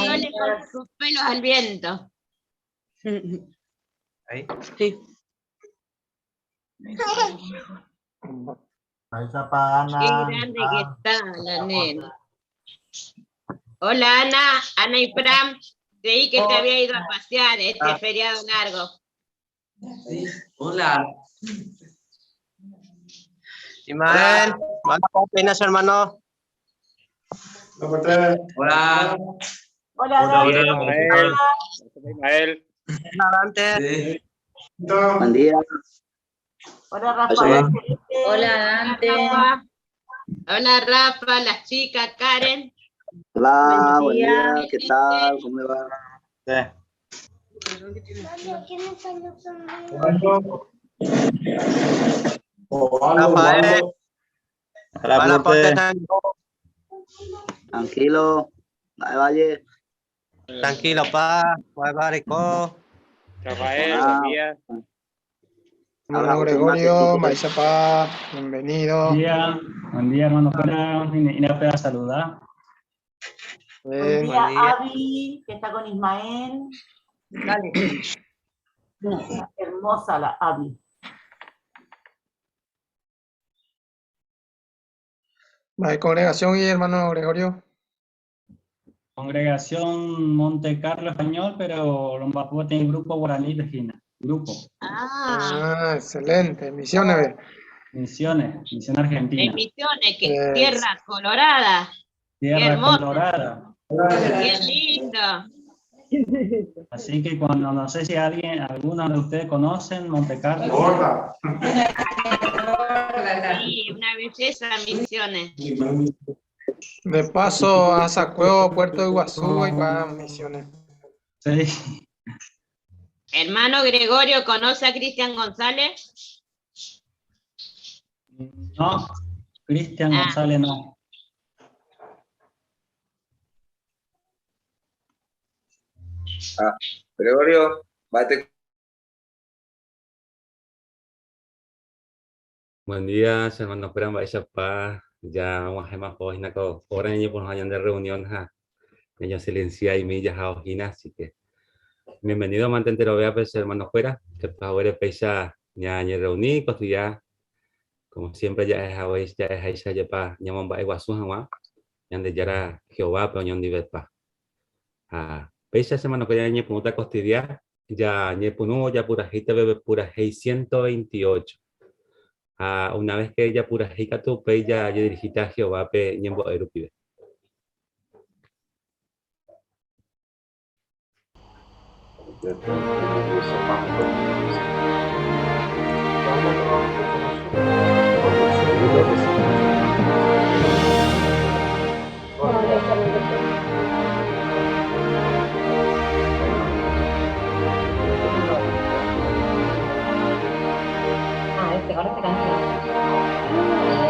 Flores con sus pelos al viento. Ahí. Sí. Mba'éichapa Ana, Qué grande que está la nena. Hola Ana, Ana y Pram. Creí que te había ido a pasear este Ah. feriado largo. Sí. Hola. Ismael, manda apenas, hermano. Hola. Hola, Hola, Dani. Ismael. Ismael. Adelante. Sí. Buen día. Hola, Rafael. Hola, Dante. Rafa. Hola Rafa, las chicas, Karen. Hola, Buen buen día. día. ¿Qué tal? ¿Cómo le va? Rafael, Hola, manda Porte. Tranquilo. Valle, valle. Tranquilo, pa. Bye, bye, Rafael, Hola. buen día. Hermano Gregorio, Maizapa, bienvenido. Buen día, buen día, hermano. Fuera, vine a saludar. Buen Bien. día, Buen día. Abby, que está con Ismael. Hermosa la Abby. Hay congregación y hermano Gregorio. Congregación Monte Carlo Español, pero Lombapúa tiene grupo Guaraní Regina. Grupo. Ah, Ah, excelente. Misiones, ve. Misiones, Misión Argentina. en Misiones, que Yes. tierra colorada. Tierra hermoso. Colorada. Qué lindo. Así que cuando no sé si alguien, alguno de ustedes conocen Monte Carlo. Sí, una belleza Misiones. De paso a Sacueo, Puerto Iguazú y para Misiones. Sí. Hermano Gregorio, ¿conoce a Cristian González? No, Cristian Ah. González no. Gregorio, bate. Buen día, hermano Fran, vaya pa, ya vamos a más hojina ko, ahora ñe por hayan de reunión ja, ya silencia y millas a hojina, así que bienvenido mantente lo vea pues hermano fuera, que pa ahora pesa ya ñe reuní, pues ya como siempre ya es hoy ya es ahí ya pa ñamon ba iguazú jawa, ñande yara Jehová pero ñon dive pa. Ah, pesa hermano que ya ñe punta costidia, ya ñe punu ya pura jita bebe pura 628. Ah, una vez que ella pura tu pe ya ya dirigita a Jehová pe ñembo erupibe. Ah, este, ahora esta canción.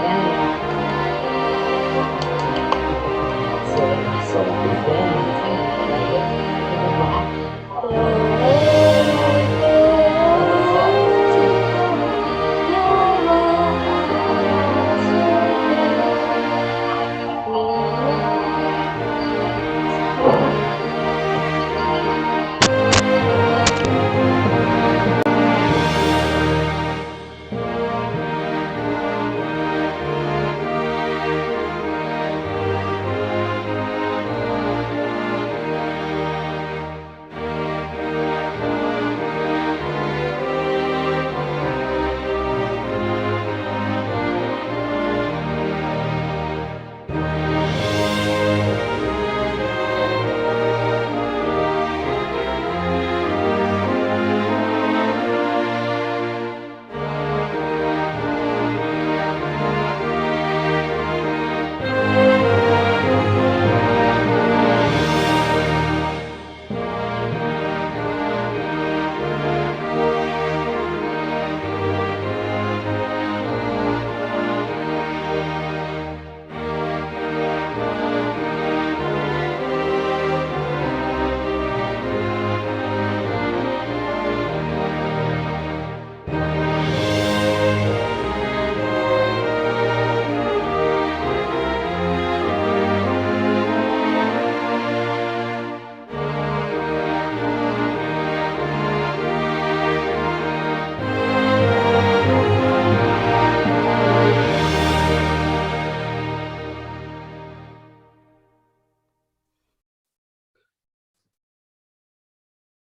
Grande.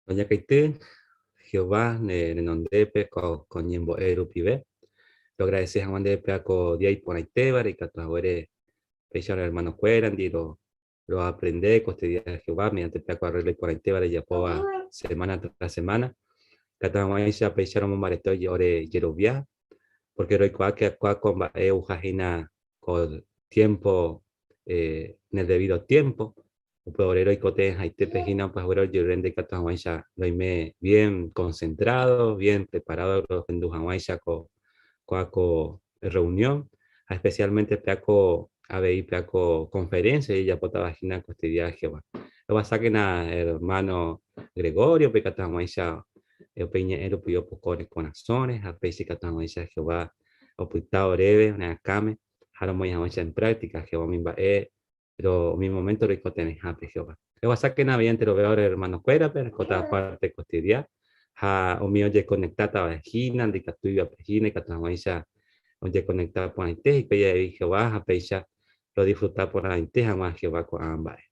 Roñakãity Jehová ne renondépe ko ñembo'e rupive, roagradese hag̃ua ndéve péva ko día iporãitévare ikatu haguére péicha ore ermanokuérandi roaprende ko este día de Jehová mediante péva ko arreglo iporãitéva rejapóva semana tras semana, ikatu hag̃uáicha péicha romombarete ore jerovia, pórke roikuaa ke kua ko mba'e ouha hína ko tiémpo en el debido tiempo, Upe ore roikotevẽhaitépe hína upe haguére ojerure ndaikatu hag̃uáicha roime bien concentrado, bien preparado rohendu hag̃uáicha ko kóa ko reunión ha especialmente péa ko avei péa ko conferencia jajapótava hína ko este día Jehová. Eguasákena hermano Gregorio-pe ikatu hag̃uáicha upe iñe'ẽ rupi opoko ore korasõre ha péicha ikatu hag̃uáicha Jehová opyta oréve ore akãme ha romoĩ hag̃uáicha en práctica Jehová umi mba'e Péro umi moménto roikotevẽhápe Jehová. Eguasákena avei enterove ore ermanokuérape, rekótava párte kostidia, ha umi ojekonektátava hína, ndaikatúivape hína, ikatu hag̃uáicha ojekonekta porãite hikuái avei Jehová ha péicha rodisfruta porãite hag̃ua Jehová ko'ã mba'e.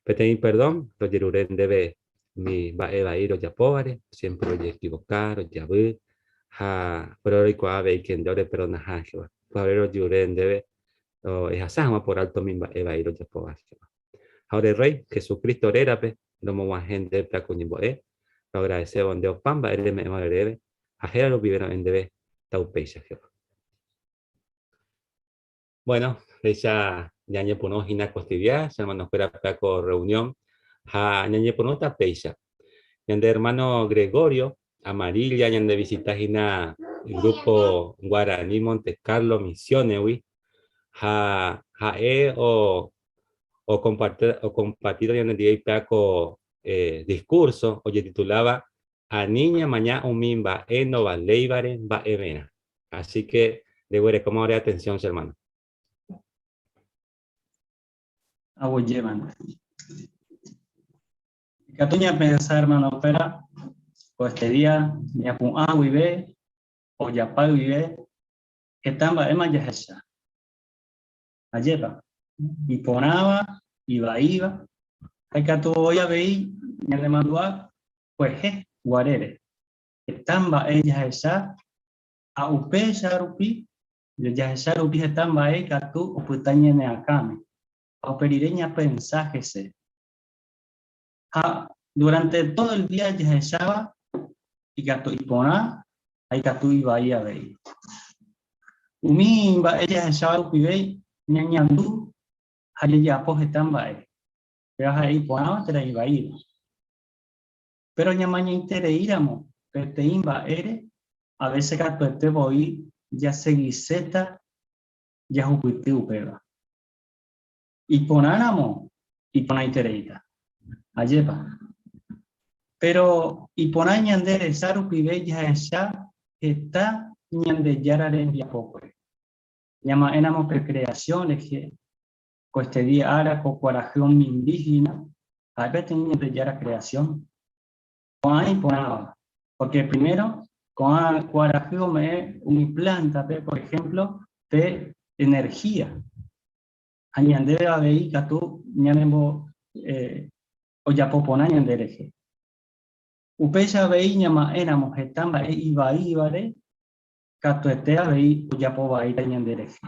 Peteĩ perdón rojerure ndéve umi mba'e vai rojapóvare, siémpre rojeekivoka, rojavy, ha péro roikuaa avei ke nde oreperdonaha Jehová. Upévare rojerure ndéve Ehasa hag̃ua por alto umi mba'e vai rojapóva Jehová. Ha ore Rréi, Jesucristo rérape, romog̃uahẽ ndéve pe ñembo'e, roagradesévo nde opa mba'e reme'ẽva oreréve, ha héra rupive ro'ẽ ndéve taupéicha, Jehová. Bueno, péicha ñañepyrũ hína ko estudia, che hermanokuéra pe ko reunión, ha ñañepyrũta péicha. Ñande hermano Gregorio Amarilla ñande visita hína grupo Guaraní Monte Carlo Misiones-gui ha ha'e o okompartíta ñanendive ipea ko discurso ojetituláva Ani ñamaña umi mba'e ndovaléivare mba'everã. Así que reguerekóma ore atención che hermano. Aguyjévante. Ikatu ñapensa hermano-kuéra ko este día ñapu'ã guive, ojapa guive, heta mba'éma jahecha. Ajépa? Iporãva, ivaíva, ha ikatu voi avei ñanemandu'a kuehe guarére. Heta mba'e jahecha ha upéicha rupi, jahecha rupi heta mba'e ikatu opyta ñane akãme ha upe rire ñapensa hese. Ha durante todo el día jahecháva ikatu iporã ha ikatu ivai avei. Umi mba'e jahecháva rupive ñañandu ha jajapo heta mba'e, péva ha'e iporãva térã ivaíva. Péro ñamañaitereíramo peteĩ mba'ére, a vése katuete voi jasegiséta jahupyty upéva. Iporãramo iporãitereíta. Ajépa? Péro iporã ñande resa rupive jahecha heta Ñandejára rembiapokue. Ñama'ẽramo pe creación rehe, ko este día ára ko kuarahy omimbi hína, ha'e peteĩ Ñandejára creación. Ko'ã iporãva, porque primero ko'ã kuarahy ome'ẽ umi plántape, por ejemplo, pe energía. Ha ñandéve avei ikatu ñanembo ojapo porã ñande rehe. Upéicha avei ñama'ẽramo heta mba'e ivaívare, katuete avei ojapo vaíta ñande rehe.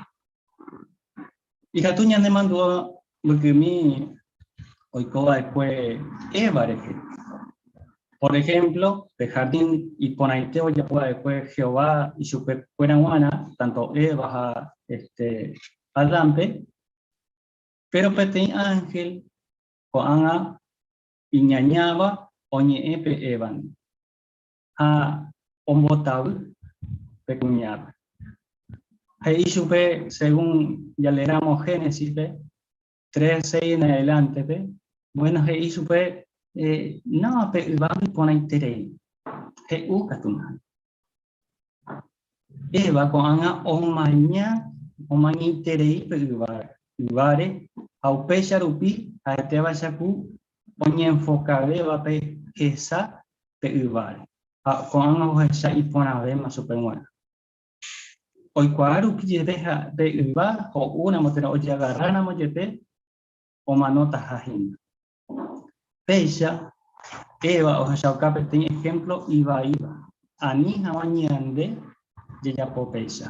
Ikatu ñanemandu'a mbykymi oiko va'ekue Eva rehe. Por ejemplo, pe jardín iporãite ojapo va'ekue Jehová ichupekuéra g̃uarã, tanto Eva ha este, Adánpe, péro peteĩ ánhel ko'ág̃a iñañáva oñe'ẽ pe Évandi ha ombotavy pe kuñápe. He'i chupe, según jaleéramo Génesispe, 3, 6 en adelante-pe, bueno, he'i chupe, no, pe yvágui iporãiterei, he'u katu nahániri. Eva ko'ág̃a omaña omañaiterei pe yváre ha upéicha rupi ha'etévaicha ku oñenfokavéva pe hesa pe yváre ha ko'ág̃a ohecha iporãvéma chupe g̃uarã. Oikuaa rupi jepe pe yva ho'úramo térã ojagarráramo jepe omanotaha hína. Péicha. Eva ohechauka peteĩ ehémplo ivaíva, ani hag̃ua ñande jajapo péicha.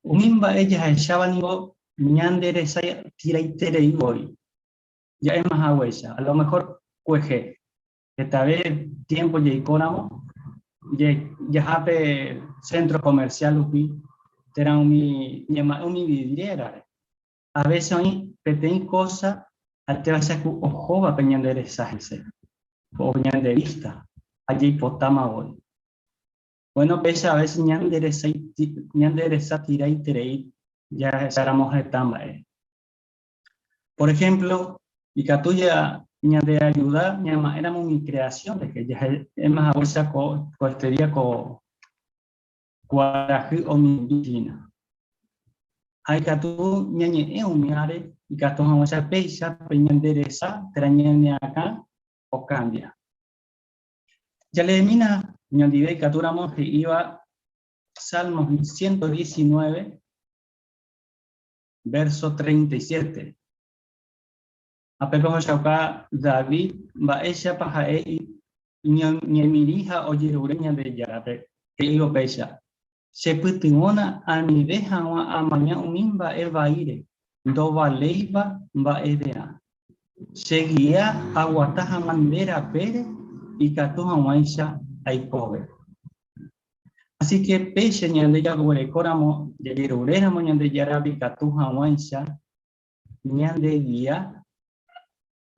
Umi mba'e jahecháva ningo ñande resa tiraiterei voi. Ja'éma haguéicha, a lo mejor kuehe, hetave tiempo jaikóramo, jaha pe centro comercial rupi térã umi ñama'ẽ umi vidriera-re. A veces oĩ peteĩ cosa ha'etévaicha ku ohóva pe ñande resa hese, o ñande vista, ha jaipotáma voi. Bueno, péicha a veces ñande resa tiraiterei jahecháramo heta mba'e. Por ejemplo, ikatu ñande ayuda ñama'ẽramo umi creación rehe, jaha'éma haguéicha ko este día ko kuarahy omimbi hína. Ha ikatu ñañe'ẽ umíare ikatu hag̃uáicha péicha pe ñande resa térã ñane akã okambia. Jaleemína ñandive ikatúramo he'íva Salmos 119, verso 37. Ha pépe ohechauka David mba'éichapa ha'e iñemirĩ ha ojerure Ñandejárape, he'ívo péicha, Chepytyvõna anive hag̃ua amaña umi mba'e vaíre, ndovaléiva mba'everã. Chegia aguata hag̃ua nde rapére ikatu hag̃uáicha aikove. Así que péicha ñande jaguerekóramo, jajeruréramo Ñandejárape ikatu hag̃uáicha ñande guia,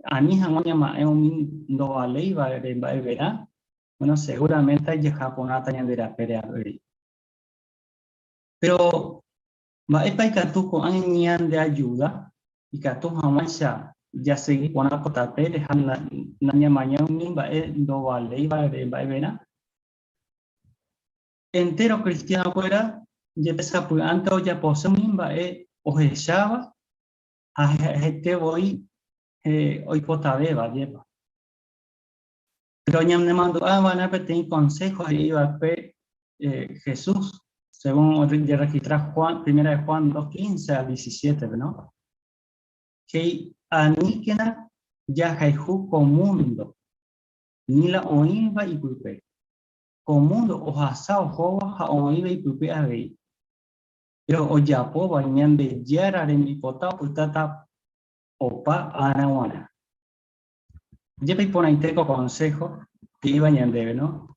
ani hag̃ua ñama'ẽ umi ndovaléivare mba'everã, bueno, seguramente jaha porãta ñande rapére avei. Pero mba'épa ikatu ko'ág̃a ñande ayuda ikatu hag̃uáicha jasegi porã ko tapére ha nañamañái umi mba'e ndovaléivare mba'everã? Entéro kristianokuéra jepe sapy'ánte ojapose umi mba'e ohecháva ha hete voi oipotavéva, ajépa. Péro ñanemandu'a va'erã peteĩ konsého he'i va'ekue Jesús, según ojerregistra Juan, primera de Juan 2, 15 al 17-pe, no? He'i, Aníkena jahayhu ko múndo, ni la oĩva ipype. Ko múndo ohasa ohóvo ha oĩva ipype avei. Péro ojapóva Ñandejára rembipota opytáta opa ára g̃uarã. Jepe iporãite ko konsého he'íva ñandéve, no?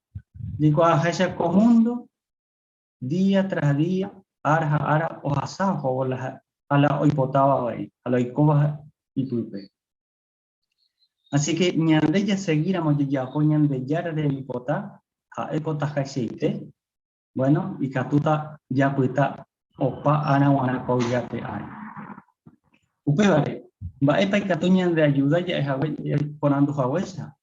Jaikuaaháicha ko múndo día tras día, ára ha ára ohasa ohóvo ha la oipotáva avei, ha la oikóva ipype. Así que ñande jasegíramo jajapo Ñandejára rembipota, ha'e potahacheite, bueno, ikatúta japyta opa ára g̃uarã ko yvy ári. Upévare, mba'épa ikatu ñandeajuda ja'e hague porandu haguéicha?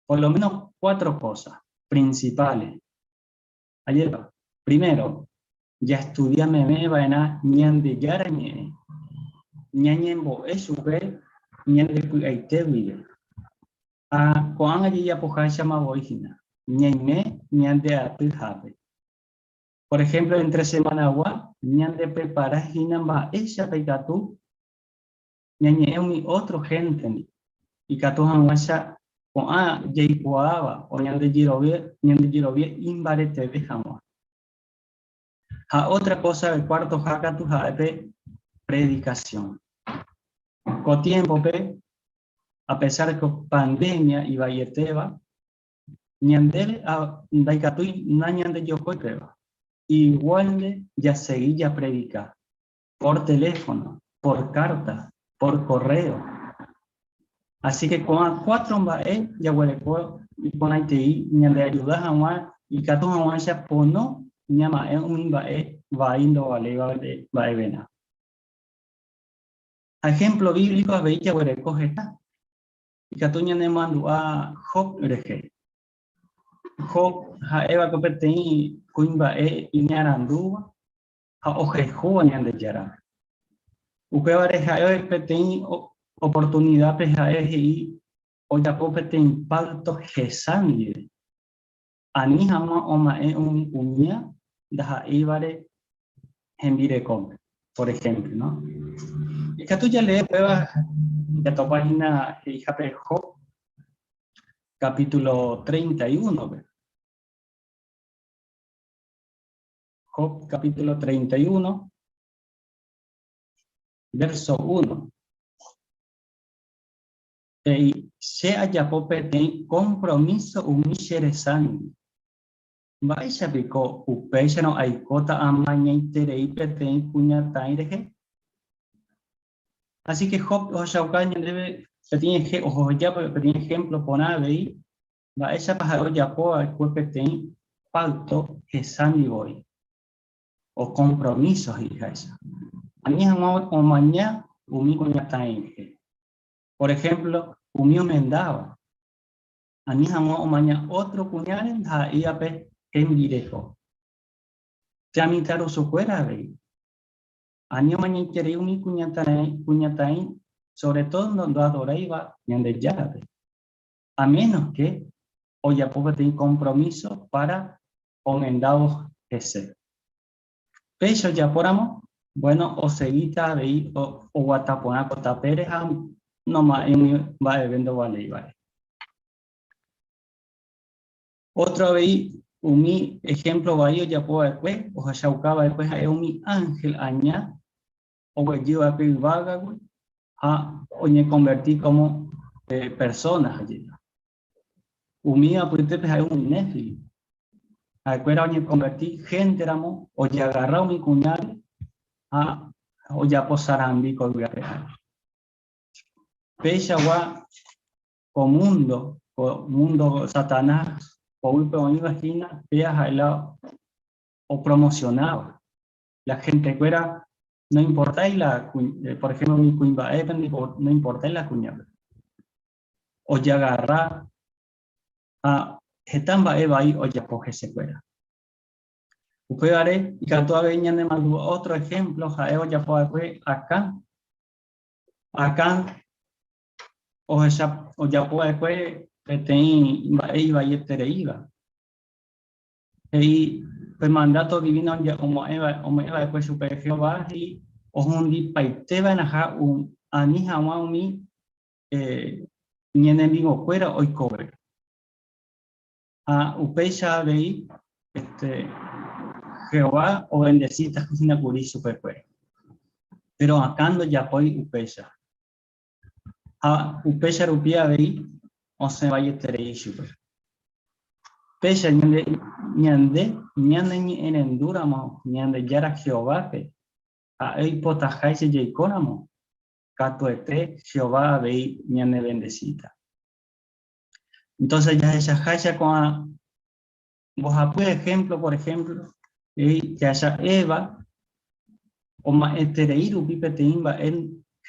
Por lo menos cuatro cosas principales. Ajépa? Primero, jastudia meme va'erã Ñandejára Ñe'ẽ, ñañembo'e chupe ñande py'aite guive. Ha ko'ág̃a jajapoháichama voi hína, ñaime ñande aty hápe. Por ejemplo, entre semanagua ñandeprepara hína mba'éichapa ikatu ñañe'ẽ umi ótro héntendi, ikatu hag̃uáicha ko'ã jaikuaáva o ñandejerovia imbareteve hag̃ua. Ha ótra kósa pe cuartoha katu ha'e pe predikasión. Ko tiémpope, a pesar ko pandémia ivaietéva, ñandéve ndaikatúi nañandejokói péva. Iguálnte jasegi japredika, por teléfono, por kárta, por korréo. Así ke ko'ã cuatro mba'e jaguereko iporãitei ñandeajuda hag̃ua ikatu hag̃uáicha pono ñama'ẽ umi mba'e vai ndovaléiva mba'everã. Ha ejemplo bíblico avei jaguereko heta. Ikatu ñanemandu'a Job rehe. Job ha'éva ko peteĩ kuimba'e iñarandúva ha ohayhúva Ñandejárape. Upévare ha'e peteĩ oportunidápe ha'e he'i ojapo peteĩ pákto hesa ndive, ani hag̃ua oma'ẽ umi kuña ndaha'éivare hembirekópe, por ejemplo, no? Ikatu jalee upéva jatopa hína he'ihápe Job. capítulo 31-pe. Job capítulo 31, verso 1. He'i, Che ajapo peteĩ kompromíso umi che resándi. Mba'éicha piko upéicharõ aikóta amañaiterei peteĩ kuñataĩ rehe? Así que Job ohechauka ñandéve peteĩ oheja peteĩ ehémplo porã avei mba'éichapa ha'e ojapo va'ekue peteĩ pákto hesándi voi, o kompromíso he'iháicha, ani hag̃ua omaña umi kuñataĩ rehe. Por ehémplo, umi omendáva, ani hag̃ua omaña ótro kuñáre ndaha'éivape hembireko. Che mitãrusukuéra avei, ani omañaiterei umi kuñataĩ, sobre todo ndoadoráiva Ñandejárape, a menos que ojapo peteĩ kompromíso pára omendávo hese. Péicha ojapóramo, bueno, osegíta avei oguata porã ko tapére ha noma'ẽi umi mba'eve ndovaléivare. Ótro avei umi ehémplo vai ojapo va'ekue, ohechauka va'ekue ha'e umi ánhel aña oguejy va'ekue yvágagui ha oñekonverti kómo persóna ha'éva. Umi apytépe ha'e umi néfilim. Ha'ekuéra oñekonverti hénteramo, ojagarra umi kuñáre ha ojapo sarambi ko yvy ape ári. Peichagua ko múndo, ko múndo Satanás poguýpe oĩva hína, péa ha'e la opromosionáva. La hentekuéra noimportái la, por ejemplo umi kuimba'épe noimportái la kuñápe. Ojagarra ha heta mba'e vai ojapo hesekuéra. Upévare ikatu avei ñanemandu'a ótro ehémplo ha'e ojapo va'ekue Acán. Acán ohecha ojapo va'ekue peteĩ mba'e ivaietereíva. He'i pe mandáto divíno ome'ẽ va'ekue chupe Jehová he'i ohundipaite va'erãha ani hag̃ua umi iñenemigokuéra oikove. Ha upéicha avei este, Jehová ovendesíta hína kuri chupekuéra. Péro Acán ndojapói upéicha. Ha upéicha rupi avei osẽ vaieterei chupe. Péicha ñande, ñande ñaneñe'ẽrendúramo Ñandejára Jehovápe, ha'e oipotaháicha jaikóramo, katuete Jehová avei ñanevendesíta. Entonces jahechaháicha ko'ã mbohapy ejemplo, por ejemplo, jahecha Eva oma'ẽterei rupi peteĩ mba'e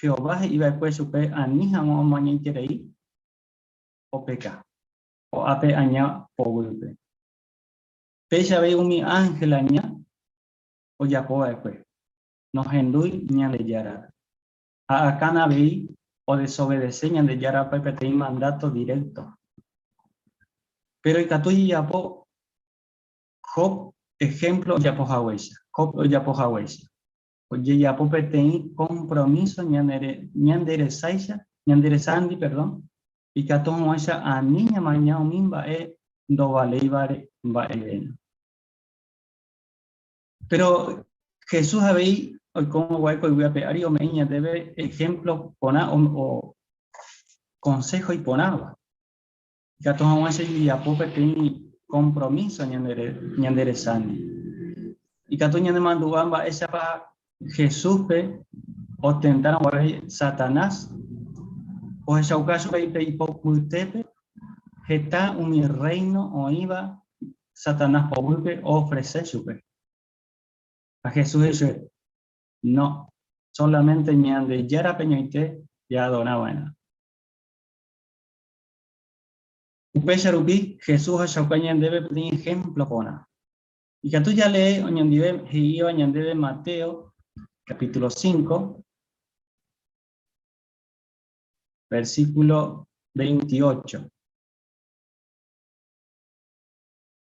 Jehová he'i va'ekue chupe ani hag̃ua omañaiterei, opeka, ho'a pe aña poguýpe. Péicha avei umi ánhel aña ojapo va'ekue, nohendúi Ñandejárape. Ha Acán avei odesobedese Ñandejárape peteĩ mandáto dirékto. Péro ikatu ijapo Job ehémplo ojapo haguéicha. Job ojapo haguéicha. Ojejapo peteĩ kompromíso ñande resáicha, ñande resándi, perdón, ikatu hag̃uáicha ani ñamaña umi mba'e ndovaléivare mba'evéna. Péro Jesús avei oikóma guare ko yvy ape ári ome'ẽ ñandéve ehémplo porã o konsého iporãva. Ikatu hag̃uáicha jajapo peteĩ kompromíso ñande resándi. Ikatu ñanemandu'a mba'éichapa Jesúspe otentárõ guare Satanás, ohechauka chupe pe ipopytépe heta umi rréino oĩva Satanás poguýpe oofrese chupe. Ha Jesús he'i chupe, No, sólamente Ñandejárape ñoite jaadora va'erã. Upéicha rupi, Jesús ohechauka ñandéve peteĩ ehémplo porã. Ikatu jalee oñondive he'íva ñandéve Mateo capítulo 5, versículo 28.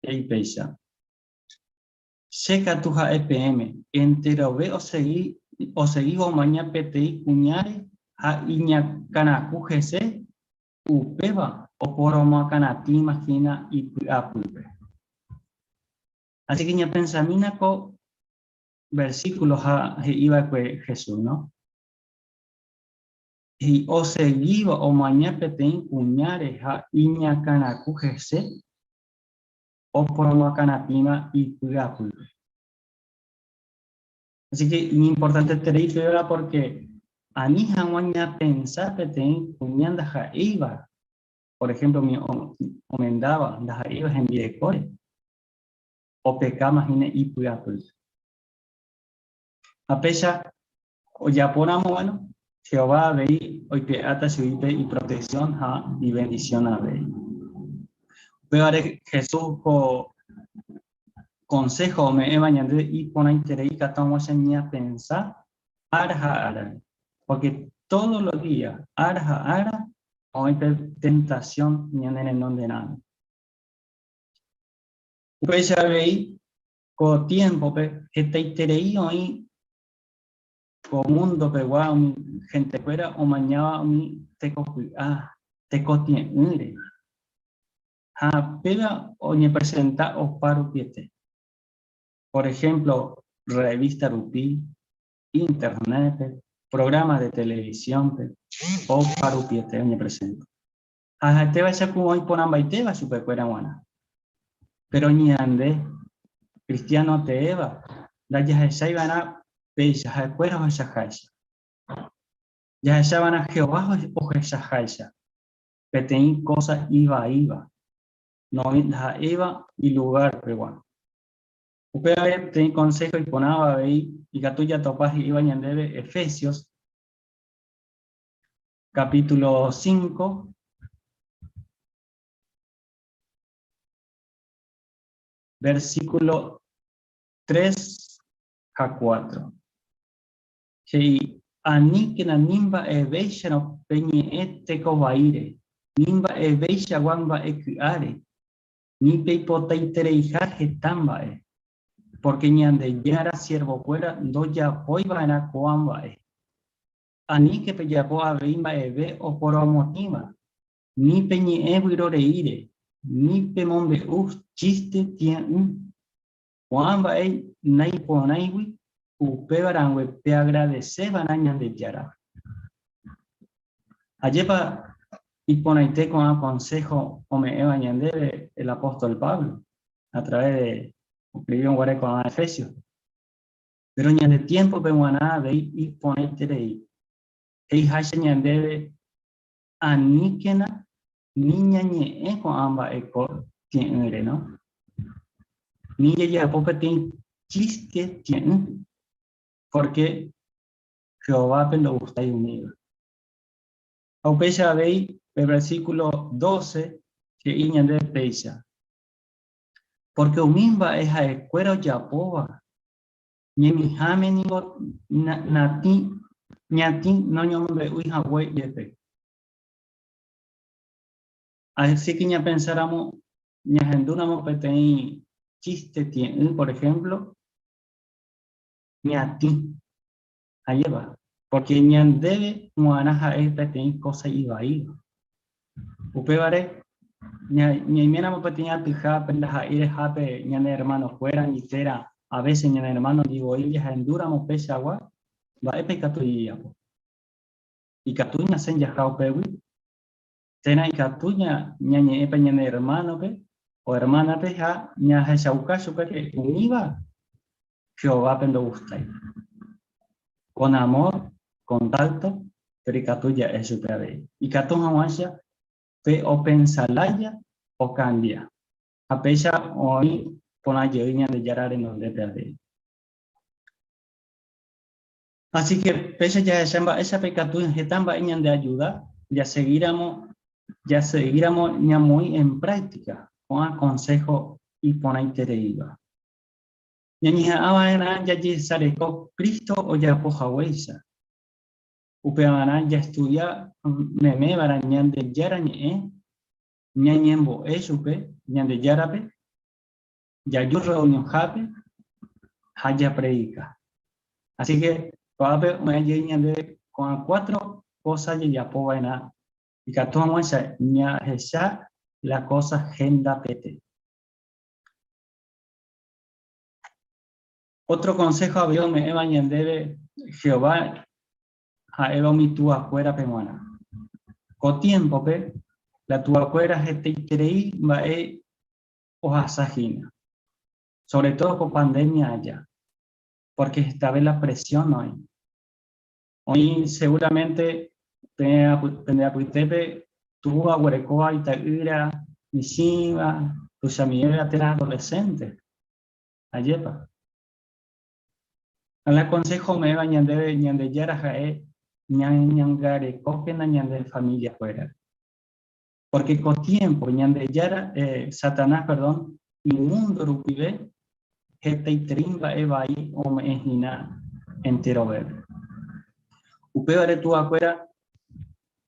He'i péicha, Che katu ha'e peẽme, enterove osegi osegíva omaña peteĩ kuñáre ha iñakãraku hese, upéva Oporomoakãratĩma hína ipy'apýpe. Así que ñapensamína ko versículo ha he'i va'ekue Jesús, no? He'i osegíva omaña peteĩ kuñáre ha iñakãraku hese, oporomoakãratĩva ipy'apýpe. Así que iñimportanteterei péva porque ani hag̃ua ñapensa peteĩ kuña ndaha'éiva, por ejemplo umi omendáva ndaha'éiva hembirekóre, opekáma hína ipy'apýpe. Ha péicha ojapóramo, bueno, Jehová avei oipe'áta chugui pe iprotección ha ibendición avei. Upévare Jesús ko consejo ome'ẽva ñandéve iporãiterei ikatu hag̃uáicha ñapensa ára ha árare. Porque todos los días, ára ha ára, oĩ pe tentación ñane renonderãme. Upéicha avei ko tiémpope hetaiterei oĩ ko mundopegua umi hentekuéra omañáva umi tekopy'a, tekotie'ỹre. Ha péva oñepresenta opa rupiete. Por ejemplo, revista rupi, internet-pe, programa de televisión-pe, opa rupiete oñepresenta. Ha ha'etévaicha ku oĩ porãmbaitéva chupekuéra g̃uarã. Péro ñande, kristiáno teéva, ndajahechái va'erã péicha ha'ekuéra ohechaháicha. Jahecha va'erã Jehová ohechaháicha peteĩ kósa ivaíva, noĩ ndaha'éiva ilugárpegua. Upévare peteĩ konsého iporãva avei ikatu jatopa he'íva ñandéve Efesios capítulo 5, versículo 3 ha 4. He'i, Aníkena ni mba'evéicharõ peñe'ẽ teko vaíre, ni mba'eveichagua mba'e ky'áre, ni peipotaitereiha heta mba'e, pórke Ñandejára siervokuéra ndojapói va'erã ko'ã mba'e. Aníke pejapo avei mba'eve oporomotĩva, ni peñe'ẽ vyroreíre, ni pemombe'u chíste tie'ỹ. Ko'ã mba'e naiporãigui, upéva rangue peagradese va'erã Ñandejárape. Ajépa iporãite ko'ã konsého ome'ẽva ñandéve el apóstol Pablo a través de oskrivi guare ko'ã Efesios-pe. Péro ñane tiémpope g̃uarã avei iporãiterei. He'iháicha ñandéve aníkena ni ñañe'ẽ ko'ã mba'e ko tie'ỹre, no? Ni jajapo peteĩ chíste tie'ỹ, pórke Jehovápe ndogustái umíva. Ha upéicha avei pe versíkulo 12 he'i ñandéve péicha, Pórke umi mba'e ha'ekuéra ojapóva ñemiháme ningo natĩ, ñatĩ noñomombe'úi hague jepe. Así que ñapensáramo, ñahendúramo peteĩ chiste tie'ỹ, por ejemplo, ñatĩ, ajépa, pórke ñandéve g̃uarã ha'e peteĩ kósa ivaíva. Upévare, ñaiméramo peteĩ atyhápe ndaha'eirehápe ñane ermanokuéra ni térã a vése ñane ermánondi voi jahendúramo peichagua, mba'épa ikatu jajapo? Ikatu ñasẽ jaha upégui, térã ikatu ñañe'ẽ pe ñane ermánope o ermánape ha ñahechauka chupe ke umíva Jehovápe ndogustái. Con amor, con tacto, péro ikatu ja'e chupe avei. Ikatu hag̃uáicha pe opensa lája okambia, ha péicha oĩ porã jey Ñandejára renondépe avei. Así que péicha jahecha mba'éichapa ikatu heta mba'e ñandeajuda jasegíramo jasegíramo ñamoĩ en práctica ko'ã consejo iporãitereíva. Ñañeha'ã va'erã jajesareko Cristo ojapo haguéicha. Upevarã jastudia meme va'erã Ñandejára Ñe'ẽ, ñañembo'e chupe Ñandejárape, jaju rreunionhápe ha japredika. Así ke ko'ápe ome'ẽ jey ñandéve ko'ã cuatro kósa jajapo va'erã. Ikatu hag̃uáicha ñahecha la cosa hendapete. Ótro konsého avei ome'ẽva ñandéve Jehová ha'éva umi tuakuérape g̃uarã. Ko tiémpope, la tuakuéra hetaiterei mba'e ohasa hína, sóvre tódo ko pandémia aja, pórke hetave la presión oĩ. Oĩ segúramente pende apytépe túva oguerekóva ita'ýra michĩva, tuichamiéva térã adolescente. Ajépa? Ha la consejo ome'ẽva ñandéve Ñandejára ha'e ñañangarekókena ñande familia-kuérare. Porque ko tiempo Ñandejára, Satanás, perdón, imundo rupive hetaiterei mba'e vai ome'ẽ hína enterovépe. Upévare tuakuéra,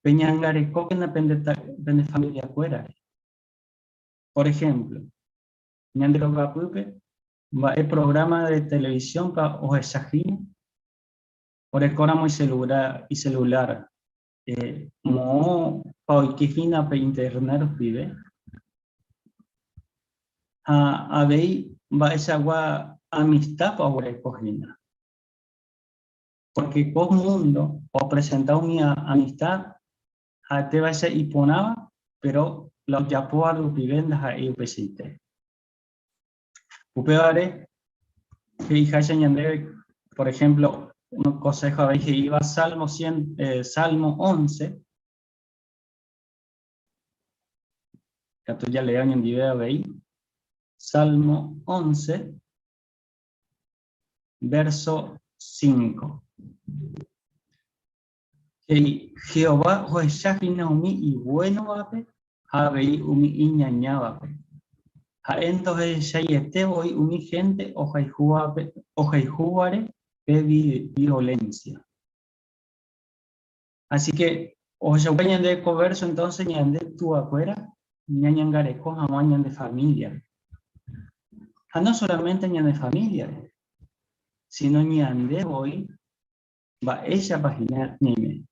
peñangarekókena pende familia-kuérare. Por ejemplo, ñande rogapýpe mba'e programa de televisión-pa ohecha hína? Orekóramo icelular, moõpa oike hína pe internet rupive? Ha avei mba'eichagua amistad-pa oguereko hína? Porque ko mundo opresenta umi amistad ha'etévaicha iporãva, péro la ojapóva rupive ndaha'éi upeichaite. Upévare, he'iháicha ñandéve, por ejemplo, un consejo avei he'íva Salmo 100, Salmo 11, katu jalee oñondive avei, Salmo 11, verso 5. He'i, Jehová ohecha hína umi ivuénovape ha avei umi iñañávape. Ha'e ndohechaiete voi umi hénte ohayhúvare pe violénsia. Así ke ohechauka ñande ko vérso entónse ñande tuakuéra ñañangareko hag̃ua ñande famíliare. Ha no sólamente ñane famíliare, síno ñande voi mba'éichapa hína ñaime,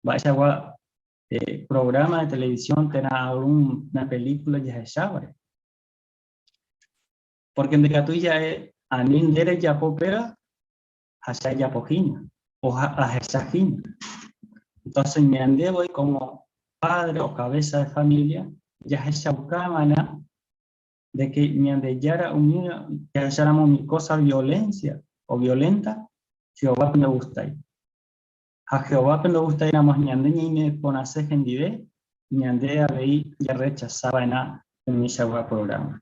mba'eichagua programa de televisión térã algúna película jahechávare. Porque ndikatúi ja'e ani nde rejapo péva ha che ajapo hína, o ahecha hína. Entonces ñande voi como padre o cabeza de familia jahechauka va'erã de que Ñandejára umi jahecháramo umi cosa violencia o violenta, Jehovápe ndogustái. Ha Jehovápe ndogustáiramo ñande ñaime porãse hendive, ñande avei jarrechasa va'erã umichagua programa.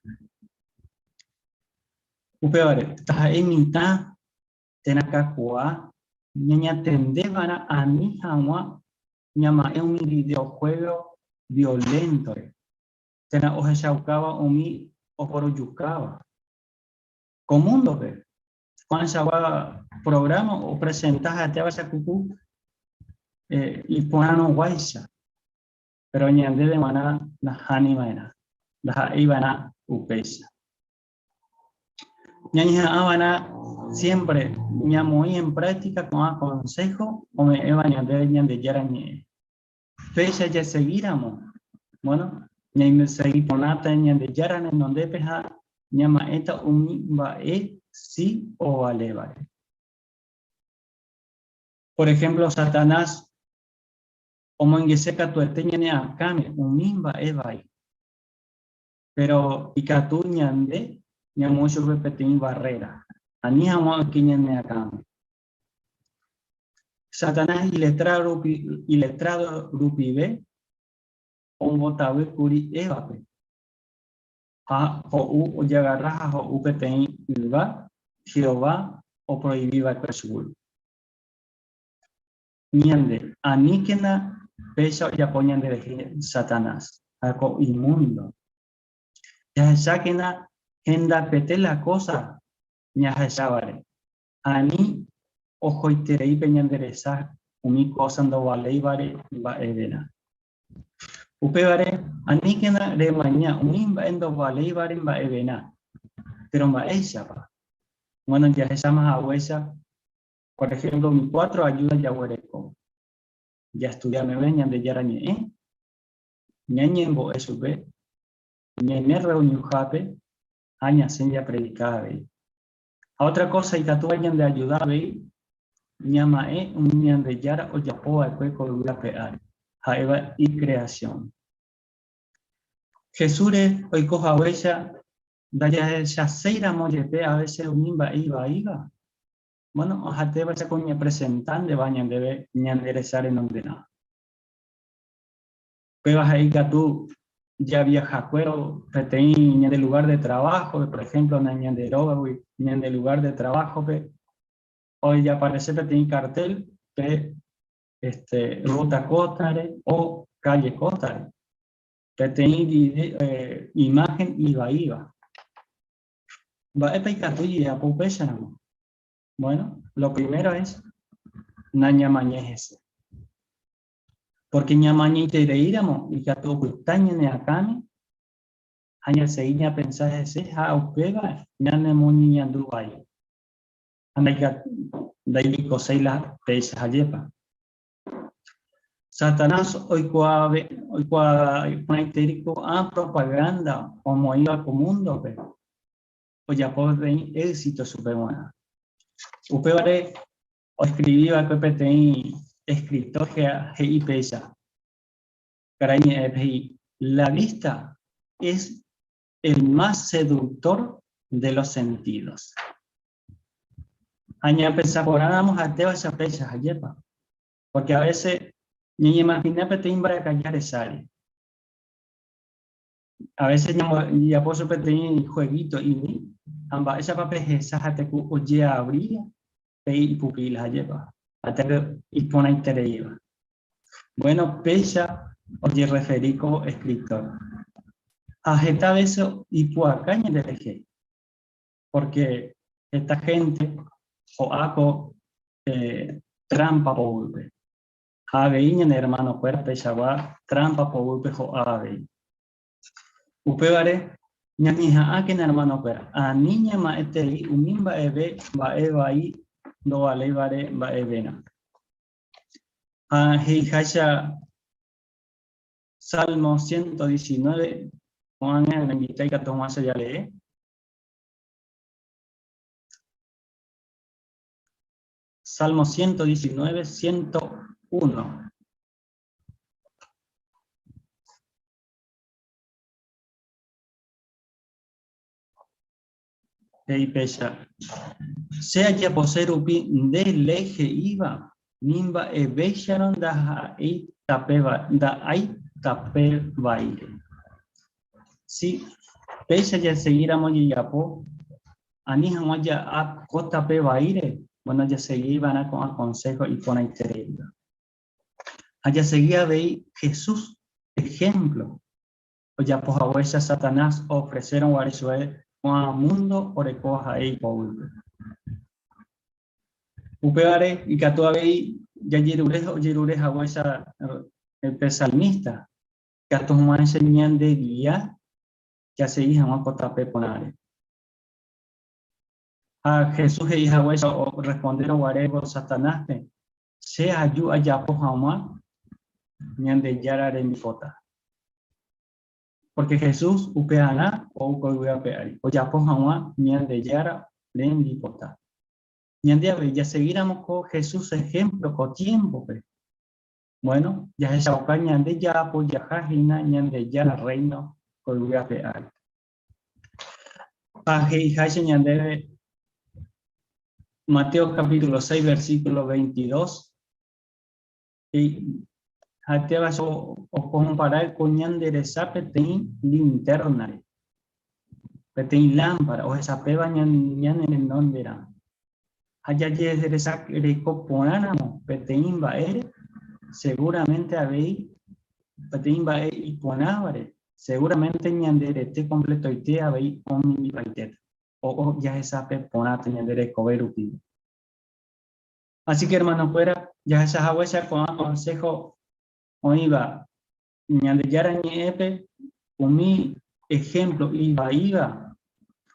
Upévare, taha'e mitã térã kakuaa, ñañatende va'erã ani hag̃ua ñama'ẽ umi videojuego violéntore. térã ohechaukáva umi oporojukáva. Ko múndope, ko'ãichagua prográma opresenta ha'etéva chakuku iporãrõguáicha, péro ñandéve g̃uarã nahániva'erã, ndaha'eiva'erã upéicha. Ñañeha'ãva'erã siémpre ñamoĩ en práktika ko'ã konsého ome'ẽva ñandéve Ñandejára Ñe'ẽ. Péicha jasegíramo, bueno, ñaimesegi porãta Ñandejára renondépe ha ñama'ẽta umi mba'e si ovalévare. Por ejemplo, Satanás omoingese katuete ñane akãme umi mba'e vai. Péro ikatu ñande ñamoĩ chupe peteĩ barrera, ani hag̃ua oike ñane akãme. Satanás iletrádo rupive ombotavy kuri Évape, ha ho'u ojagarra ha ho'u peteĩ yva Jehová oproivi va'ekue chugui. Ñande, aníkena péicha ojapo ñanderehe Satanás ha ko imúndo. Jahechákena hendapete la kósa ñahechávare. Ani ohoiterei pe ñande resa umi kósa ndovaléivare mba'everã. Upévare, aníkena remaña umi mba'e ndovaléivare mba'everã. Péro mba'éichapa? Bueno, jahecháma haguéicha, por ehémplo, umi cuatro ajúda jaguereko. Jastudia meve Ñandejára Ñe'ẽ. Ñañembo'e chupe, ñaime rreunionhápe ha ñasẽ japredika avei. Ha ótra kósa ikatúva ñandeajuda avei ñama'ẽ umi Ñandejára ojapo va'ekue ko yvy ape ári, ha'éva ikreasión. Jesúsre oiko haguéicha ndajahechaséiramo jepe a vése umi mba'e ivaíva, bueno, ohatévaicha ko oñepresentáneva ñandéve ñande resa renonderã. Upéva he'i katu javiahakuérõ peteĩ ñande lugar de trabajo, por ejemplo, ñande rógagui ñande lugar de trabajo-pe, ojaparece peteĩ cartel pe este, ruta kótare o calle kótare, peteĩ imagen ivaíva. Mba'épa ikatu jajapo upéicharamo? Bueno, lo primero es nañamañái hese. Pórke ñamañaitereíramo ikatu opyta ñane akãme ha ñasegi ñapensa hese ha upéva ñanemoñeñandu vai. Ha ndaijikoséi la péicha hajépa. Satanás oikuaa porãiterei ko'ã propagánda omoĩva ko múndope ojapo peteĩ éxito chupe g̃uarã. Upévare Oeskrivi va'ekue peteĩ eskritór he'i péicha, Karai ñe'ẽpe he'i, La vista es el más seductor de los sentidos. Ha ñapensa porãramo ha'etévaicha péicha, ajépa? Pórke a vése ñañeimahina peteĩ mbarakaja resáre. A veces jajapo chupe peteĩ jueguito imi ha mba'éichapa pe hesa ha teku ojeavríva pe ipupila ajépa, ha teku iporãitereíva. Bueno, péicha ojerreferi ko escritor. Ha heta vése ipu'aka ñanderehe, pórke heta hénte ho'a ko trámpa poguýpe. Ha avei ñane ermanokuéra peichagua trámpa poguýpe ho'a avei. Upévare, ñañeha'ãkena ermanokuéra, ani ñama'ẽterei umi mba'eve mba'e vai ndovaléivare mba'everã. Ha he'iháicha Salmo 119, ko'ág̃a roinvita ikatu hag̃ua che jalee. Salmo 119, 101. He'i péicha, Che ajapose rupi nde léi he'íva, ni mba'evéicharõ ndaha'éi nda'ái tape vaíre. Si, péicha jasegíramo jajapo, Ani hag̃ua ja'a ko tape vaíre, bueno, jasegi va'erã ko'ã konsého iporãitereíva. Ha jasegi avei Jesús ehémplo, ojapo haguéicha Satanás oofresérõ guare chupe ko'ã múndo orekóva ha'e ipoguýpe. Upévare ikatu avei jajerure ojerure haguéicha pe salmísta, ikatu hag̃uáicha ñandegia jasegi hag̃ua ko tape porãre. Ha Jesús he'i haguéicha orrespondérõ guare Satanáspe, Che aju ajapo hag̃ua Ñandejára rembipota. Pórke Jesús upearã ou ko yvy ape ári, ojapo hag̃ua Ñandejára rembipota. Ñande avei jasegíramo ko Jesús ehémplo ko tiémpope, buéno, jahechauka ñande jaapojaha hína Ñandejára Rréino ko yvy ape ári. Ha he'iháicha ñandéve Mateo capítulo 6 versículo 22, he'i, ha'etéva okompara ko ñande resa peteĩ lintérnare, peteĩ lámpara ohesapéva ñane renonderã. Ha jajeresareko porãramo peteĩ mba'ére, seguramente avei peteĩ mba'e iporãvare, seguramente ñande rete kompletoite avei omimbipaitéta, o jahesape porãta ñande rekove rupive. Así que hermanokuéra, jahecha haguéicha ko'ã consejo oĩva Ñandejára Ñe'ẽpe, umi ejemplo ivaíva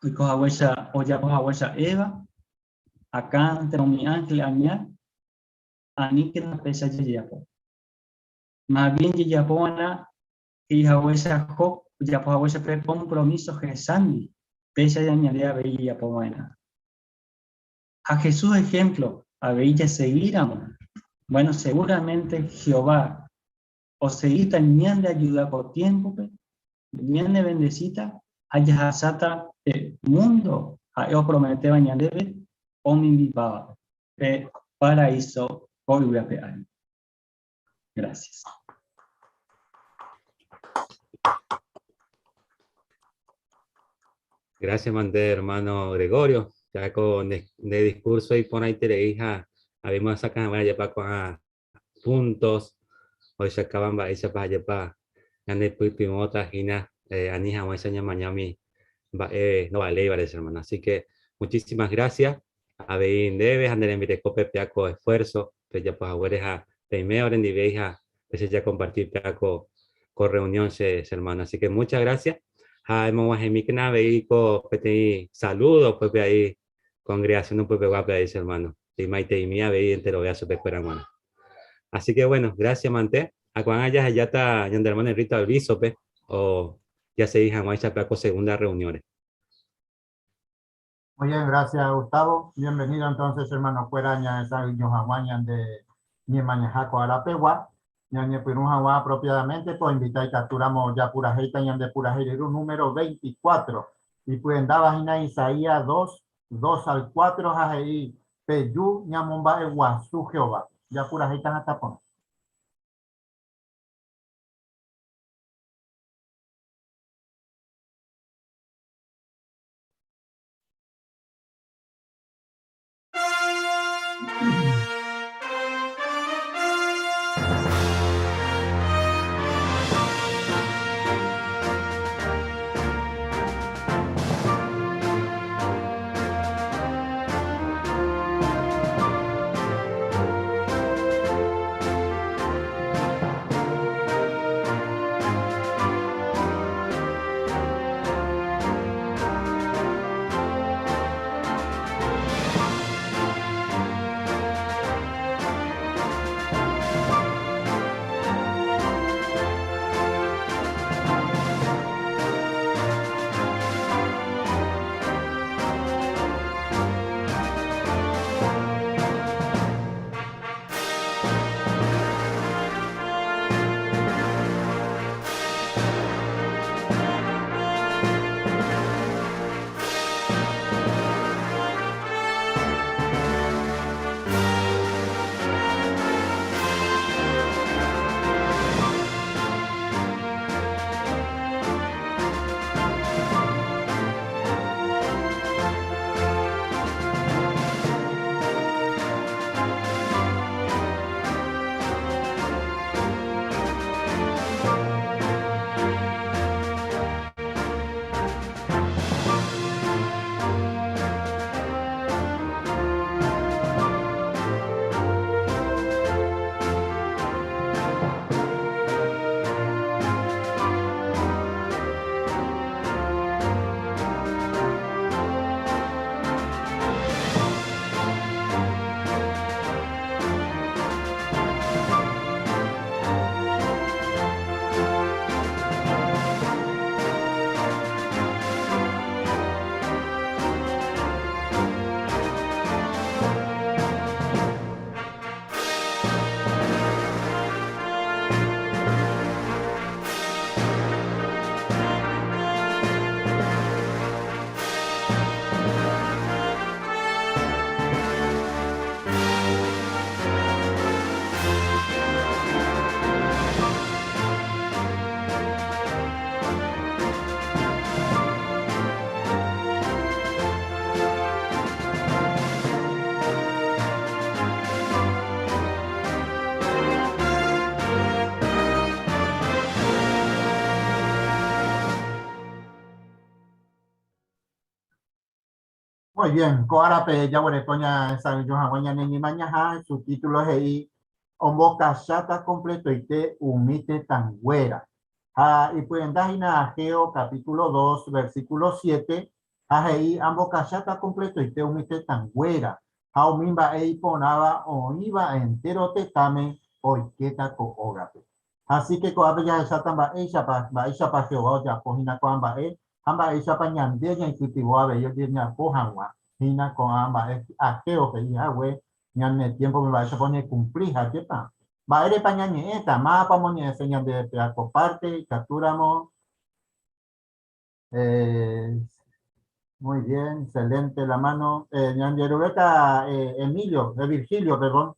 oiko haguéicha, ojapo haguéicha Eva, Acán térã umi ángel aña, aníkena péicha jajapo. Más bien jajapova'erã. He'i haguéicha Job ojapo haguéicha pe kompromíso hesándi, péicha ñande avei jajapo va'erã. Ha Jesús ehémplo avei jasegíramo, bueno, seguramente Jehová osegíta ñandeajuda ko tiémpope, ñanevendesíta ha jahasáta pe múndo ha'e oprometéva ñandéve omimbipávape, pe paraíso ko yvy ape ári. Gracias. Gracias, mante hermano Gregorio. Ya con de discurso y iporãiterei ha habíamos sacado jepa ko'ã puntos ohechakáva mba'éichapa jepa ñanepytyvõta hína ani hag̃uáicha ñamaña umi mba'e ndovaléivare che hermano. Así que muchísimas gracias avei ndéve ha nde rembirekópe péa ko esfuerzo pejapo haguére ha peime orendivéi ha pecheja compartir péa ko ko reunión che che hermano. Así que muchas gracias ha emog̃uahẽmíkena avei ko peteĩ saludo upépe aí congregación upepeguápe avei che hermano. Imaiteimi avei enterovea chupekuéra g̃uarã. Así que bueno, gracias mante. Ha ko'ág̃a jahejáta ñande hermano Enrito Alviso-pe o jasegi hag̃uáicha péa ko segunda reunión-re. Muy bien, gracias Gustavo. Bienvenido entonces, hermano kuéra ñahesa'ỹijo hag̃ua ñande ñemañaha ko arapegua. Ñañepyrũ hag̃ua apropiadamente, poinvita ikatúramo japurahéita ñande purahéi ryru número 24. Ipyendáva hína Isaías 2, 2 al 4 ha he'i, Peju ñamomba'eguasu Jehovápe. Japurahéita hatã porã. Muy bien, ko árape jaguereko ñahesa'ỹijo hag̃ua ñane ñemañaha, su título he'i Ombokacháta kompletoite umi tetãnguéra. Ha ipyenda hína Ageo capítulo 2, versículo 7, ha he'i Ambokacháta kompletoite umi tetãnguéra, ha umi mba'e iporãva oĩva entéro tetãme oikéta ko ógape. Así que ko'ápe jahecháta mba'éichapa, mba'éichapa Jehová ojapo hína ko'ã mba'e ha mba'éichapa ñande ñaipytyvõ avei ojejapo hag̃ua hína ko'ã mba'e Ageo he'i hague ñane tiémpope mba'éichapa oñekumpli ha ajépa. Mba'érepa ñañe'ẽta, mávapa omoñe'ẽse ñandéve pe ko párte ikatúramo. Muy bien, excelente la mano. Ñanderuvéta Emilio, Virgilio, perdón.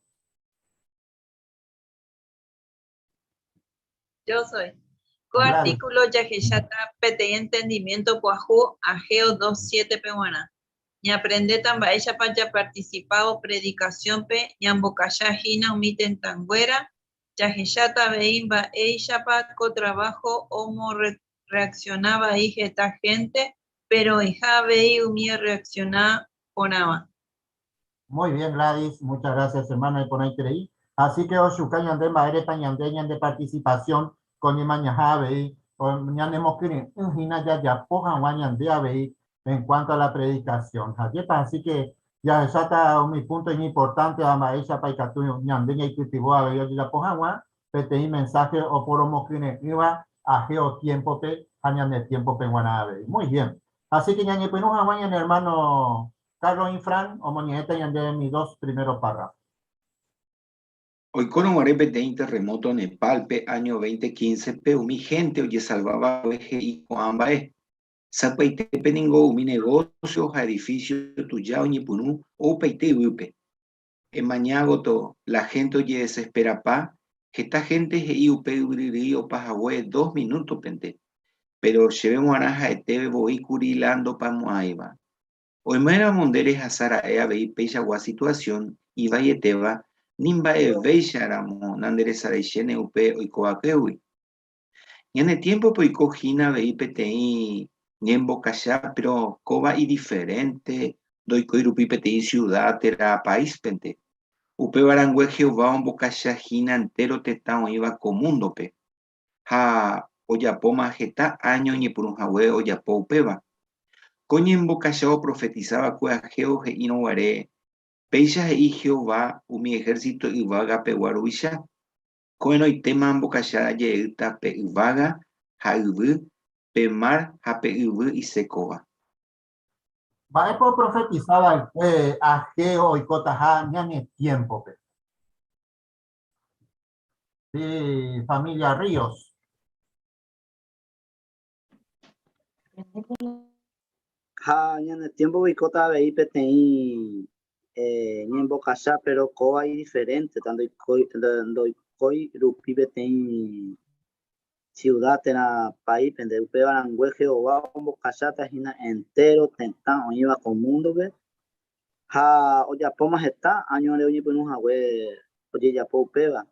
Yo soy. Ko artículo jahecháta peteĩ entendimiento pyahu Ageo 2.7-pe g̃uarã. Ñaaprendéta mba'éichapa japartisipávo predikasiónpe ñambokacha hína umi tetãnguéra, jahecháta avei mba'éichapa ko traváho omorreaksiona vai heta hénte, péro oĩha avei umi orreaksiona porãva. Muy bien, Gladys, muchas gracias, hermana, iporãiterei. Así que ochuka ñande mba'érepa ñande ñande participación ko ñemañaha avei, ñanemokyre'ỹ hína jajapo hag̃ua ñande avei en cuanto a la predicación. Ajépa, así que jahecháta umi punto iñimportánteva mba'éichapa ikatu ñande ñaipytyvõ avei ojejapo hag̃ua peteĩ mensaje oporomokyre'ỹva ajeo tiempo-pe ha ñane tiempo-pe g̃uarã avei. Muy bien. Así que ñañepyrũ hag̃ua ñane hermano Carlos Infran omoñe'ẽta ñandéve mi dos primero párrafo. Oikórõ guare peteĩ terremoto Nepal-pe áño 2015-pe umi hénte ojesalva va'ekue he'i ko'ã mba'e. Sapy'aitépe ningo umi negocio ha edificio tuja oñepyrũ oupaite yvýpe. Emaña gotyo la hénte ojedesesperapa, heta hénte he'i upe yvyryrýi opa hague dos minútopente, péro chéve g̃uarã ha'etéve voi kuri la ndopamo'ãiva. Oiméramo nde rehasa ra'e avei peichagua situasión ivaietéva, ni mba'evéicha ramo nanderesaraichéne upe oikovakuégui. Ñane tiémpope oiko hína avei peteĩ ñembokacha péro kóva idiferénte ndoikói rupi peteĩ siuda térã paíspente. Upéva rangue Jehová ombokacha hína entéro tetã oĩva ko múndope. Ha ojapóma heta áño oñepyrũ hague ojapo upéva. Ko ñembokacha oprofetisa va'ekue Ageo he'írõ guare, Péicha he'i Jehová umi ehérsito yvágapegua ruvicha, Ko'ẽrõitéma ambokacha jeýta pe yvága ha yvy, pe mar ha pe yvy isékova. Mba'épa oprofetisa va'ekue Ageo oikotaha ñane tiémpope? Sí, familia Ríos. Ha ñane tiempo oikóta avei peteĩ eh, ñembokacha, pero kóva idiferente, ndoikói, ndoikói rupi peteĩ ciudad térã paíspente. Upéva rangue Jehová ombokacháta hína entéro tetã oĩva ko múndope ha ojapóma heta áñore oñepyrũ hague ojejapo upéva.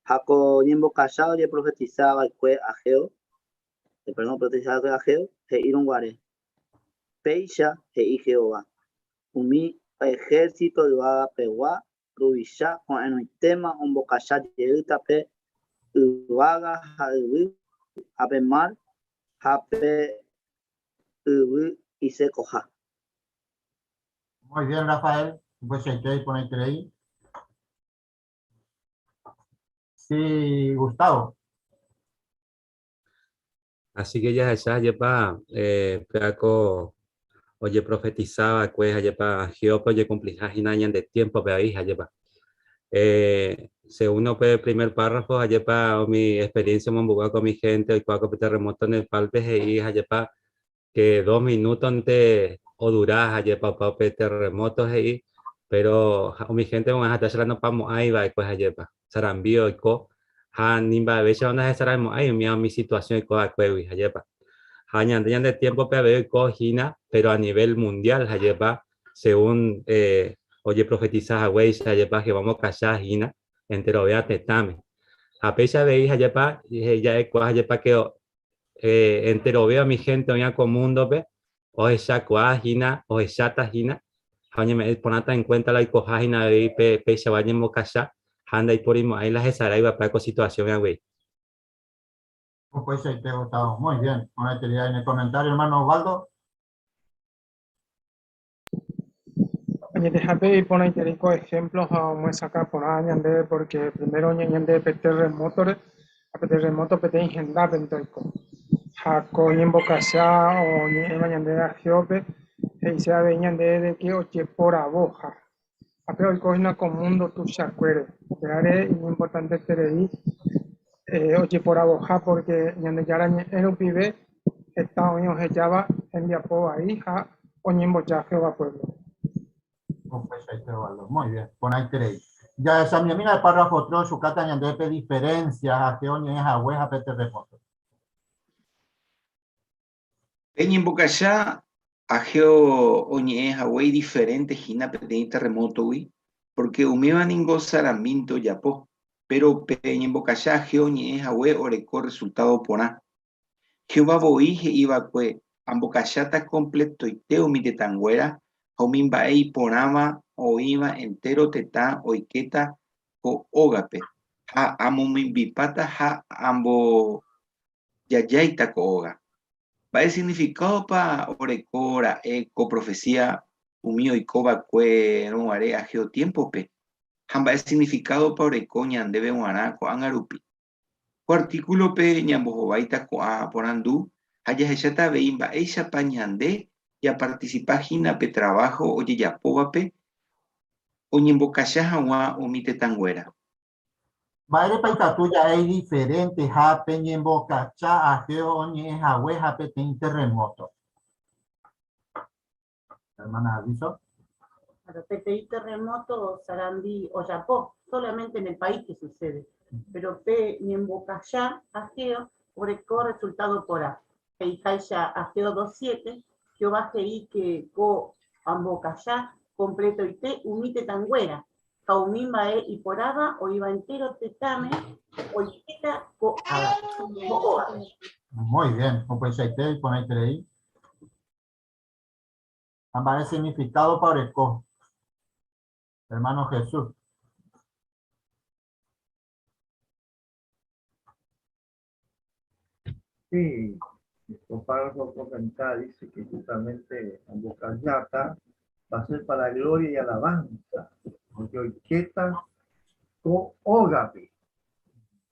Ha ko ñembokacha ojeprofetisa va'ekue Ageo, perdón, profetisa va'ekue Ageo, he'írõ guare, Péicha he'i Jehová, umi ehérsito yvagapegua ruvicha ko'ẽrõitéma ombokacha jeýta pe yvága ha yvy ha pe mar ha pe yvy isekoha. Muy bien, Rafael. Upeichaite iporãiterei. Sí, Gustavo. Así que jahecha ajépa péva ko ojeprofetisa va'ekue ajépa Agéope ojekumpliha hína ñande tiémpope avei ajépa. Según upe primer párrafo ajépa umi experiencia omombe'úva ko umi hénte oikuaa ko pe terremoto Nepal-pe he'i ajépa que dos minútonte odura ajépa opa upe terremoto he'i, péro umi hénte og̃uahẽta che la nopamo'ãi va'ekue ajépa, sarambi oiko ha ni mba'evéichagua ndahesaraimo'ãi umi umi situasiõ oiko va'ekuégui ajépa. Ha ñande ñande tiémpope avei oiko hína, péro a nivel mundial ajépa, según ojeprofetisa haguéicha ajépa Jehová omokacha hína enterovéva tetãme. Ha péicha avei ajépa ja'ekuaa ajépa ke enterove umi hénte oĩva ko múndope ohechakuaa hína, ohecháta hína, ha oñeme'ẽ porãta enkuénta la oikoha hína avei pe peichagua ñembokacha ha ndaiporimo'ãi la hesaráiva pe ko situasiõme avei. Upeichaite, Gustavo. Muy bien. Porãiterei ne comentario, hermano Osvaldo. Añetehápe iporãiterei ko ehémplo ha omyesakã porã ñandéve pórke primero oñe'ẽ ñandéve pe terremótore. Ha pe terremoto peteĩ hendápente oiko. Ha ko ñembokacha oñe'ẽva ñandéve Ageo-pe he'ise avei ñandéve de que ojeporavoha. Ha pe oiko hína ko mundo tuichakuére. Upévare iñimportanteterei ojeporavoha porque Ñandejára ñe'ẽ rupive heta oĩ ohejáva hembiapo vai ha oñemboja Jehová pueblo-pe. Upeichaite, Osvaldo. Muy bien, porãiterei. Jahechamiemína el párrafo 3 ochukáta ñandéve pe diferencia Ageo oñe'ẽ hague ha pe terremoto. Pe ñembokacha Ageo oñe'ẽ hague idiferente hína peteĩ terremoto-gui, porque umíva ningo sarambínte ojapo, péro pe ñembokacha Ageo oñe'ẽ hague oreko resultado porã. Jehová voi he'i va'ekue, Ambokacháta kompletoite umi tetãnguéra ha umi mba'e iporãva oĩva entéro tetã oikéta ko ógape, ha amomimbipáta ha ambojajáita ko óga. Mba'e signifikádopa oreko ra'e ko profesía umi oiko va'ekuérõ guare Ageo tiémpope, ha mba'e signifikádopa oreko ñandéve g̃uarã ko'ág̃a rupi? Ko artíkulope ñambohováita ko'ã porandu ha jahecháta avei mba'éichapa ñande japartisipa hína pe traváho ojejapóvape oñembokacha hag̃ua umi tetãnguéra. Mba'érepa ikatu ja'e idiferenteha pe ñembokacha Ageo oñe'ẽ hague ha peteĩ terremóto? Hermana Aviso. Claro, peteĩ terremoto sarambi ojapo, solamente en el país que sucede. Pero pe ñembokachá Ageo oreko resultado porã. He'iháicha Ageo 2.7, Jehová he'i que ko ambokachá completoite umi tetãnguéra, ha umi mba'e iporãva oĩva entéro tetãme oikéta ko ógape. Muy bien, upeichaite iporãiterei. Ha mba'e significado-pa oreko, hermano Jesús? Sí, nuestro párrafo comentar dice que justamente Ambocayata va a ser para gloria y alabanza, porque hoy queta ko ógape.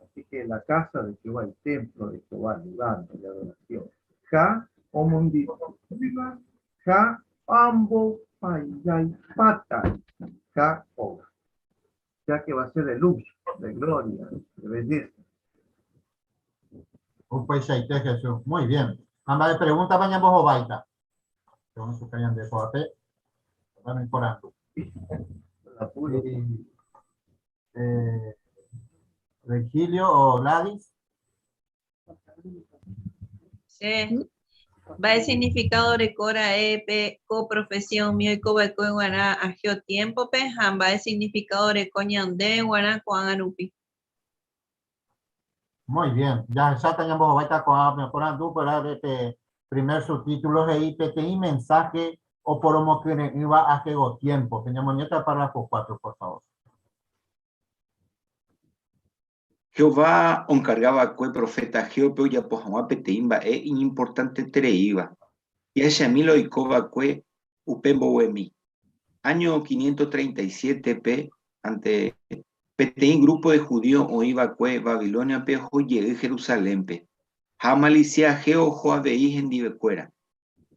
Así que la casa de Jehová, el templo de Jehová, el lugar de adoración. Ja, omomby'ỹva, ja, ambopajaipáta, ja, óga. Ya que va a ser de luz, de gloria, de belleza. Upeichaite, Jesús. Muy bien. Ha mba'e pregúntapa ñambohováita? Oñesuka ñande ko'ápe. Porandu. Eh, Virgilio o Gladys. Che, mba'e significado oreko ra'e pe ko profecía umi oiko va'ekue g̃uarã Ageo tiémpope ha mba'e significado oreko ñandéve g̃uarã ko'ág̃a rupi? Muy bien, jahecháta ñambohováita ko'ã porandu, upévare pe primer subtítulo he'i peteĩ mensaje oporomokyre'ỹva Ageo tiémpope. Ñamoñéta párrafo 4, por favor. Jehová onkarga va'ekue proféta Agéope ojapo hag̃ua peteĩ mba'e iñimportantetereíva. Jahechami la oiko va'ekue upe mbovymi. Áño 537-pe ante, peteĩ grúpo de judío oĩ va'ekue Babilóniape oho jey Jerusalénpe, ha amalisia Ageo oho avei hendivekuéra.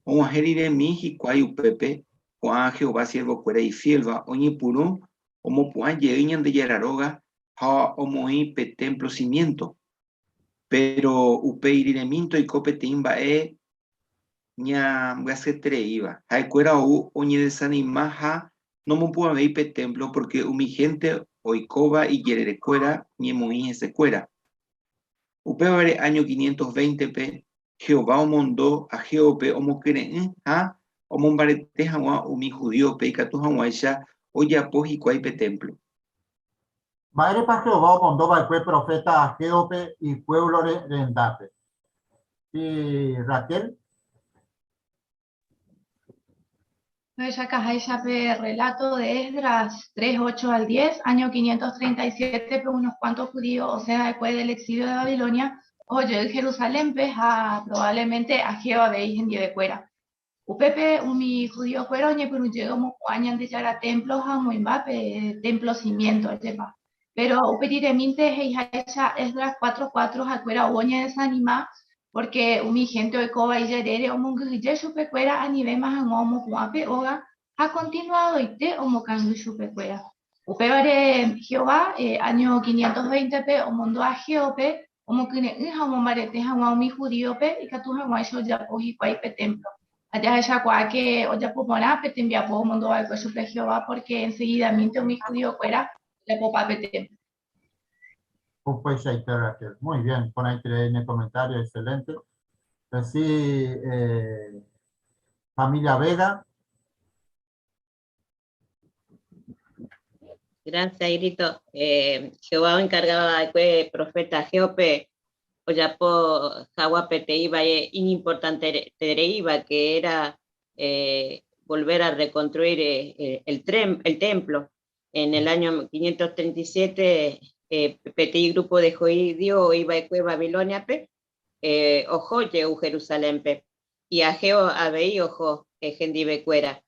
Og̃uahẽ riremi hikuái upépe, ko'ã Jehová siervokuéra ifiélva oñepyrũ omopu'ã jey Ñandejára róga ha omoĩ pe témplo simiénto. Péro upéi riremínte oiko peteĩ mba'e ñambyasyetereíva. Ha'ekuéra ou oñedesanima ha nomopu'ãvéi pe témplo pórke umi hénte oikóva ijererekuéra oñemoĩ hesekuéra. Upévare áño 520-pe Jehová omondo Agéope omokyre'ỹ ha omombarete hag̃ua umi judíope ikatu hag̃uáicha ojapo hikuái pe témplo. Mba'érepa Jehová omondo va'ekue proféta Agéope ipuévlo rendápe? Raquel. Ohechakaháicha pe relato de Esdras 3, 8 al 10, año 537 pe unos cuantos judíos osẽ va'ekue del exilio de Babilonia oho jey Jerusalénpe ha probablemente Ageo avei hendivekuéra. Upépe umi judío-kuéra oñepyrũ jey omopu'ã Ñandejára témplo ha omoĩmba pe témplo simiénto, ajépa. Péro upe riremínte he'iháicha Esdras 4:4 ha'ekuéra ou oñedesanima pórke umi hénte oikóva ijerére omongyhyje chupekuéra anivéma hag̃ua omopu'ã pe óga ha kontinuadoite omokangy chupekuéra. Upévare Jehová áño 520-pe omondo Agéope omokyre'ỹ ha omombarete hag̃ua umi judíope ikatu hag̃uáicha ojapo hikuái pe témplo. Ha jahechakuaa ke ojapo porã pe tembiapo omondo va'ekue chupe Jehová pórke ensegidamínte umi judiokuéra ojapopa pe témplo. Upeichaite Raquel. Muy bien, porãiterei ne comentario, excelente. Sí, familia Vega. Gracias, Irito. Jehová encargaba va'ekue profeta Agéope ojapo hag̃ua peteĩ mba'e iñimportantereíva que era volver a reconstruir el el templo. En el año 537 peteĩ grupo de judío oĩ va'ekue Babilóniape oho jey Jerusalénpe. Y Ageo avei oho hendivekuéra.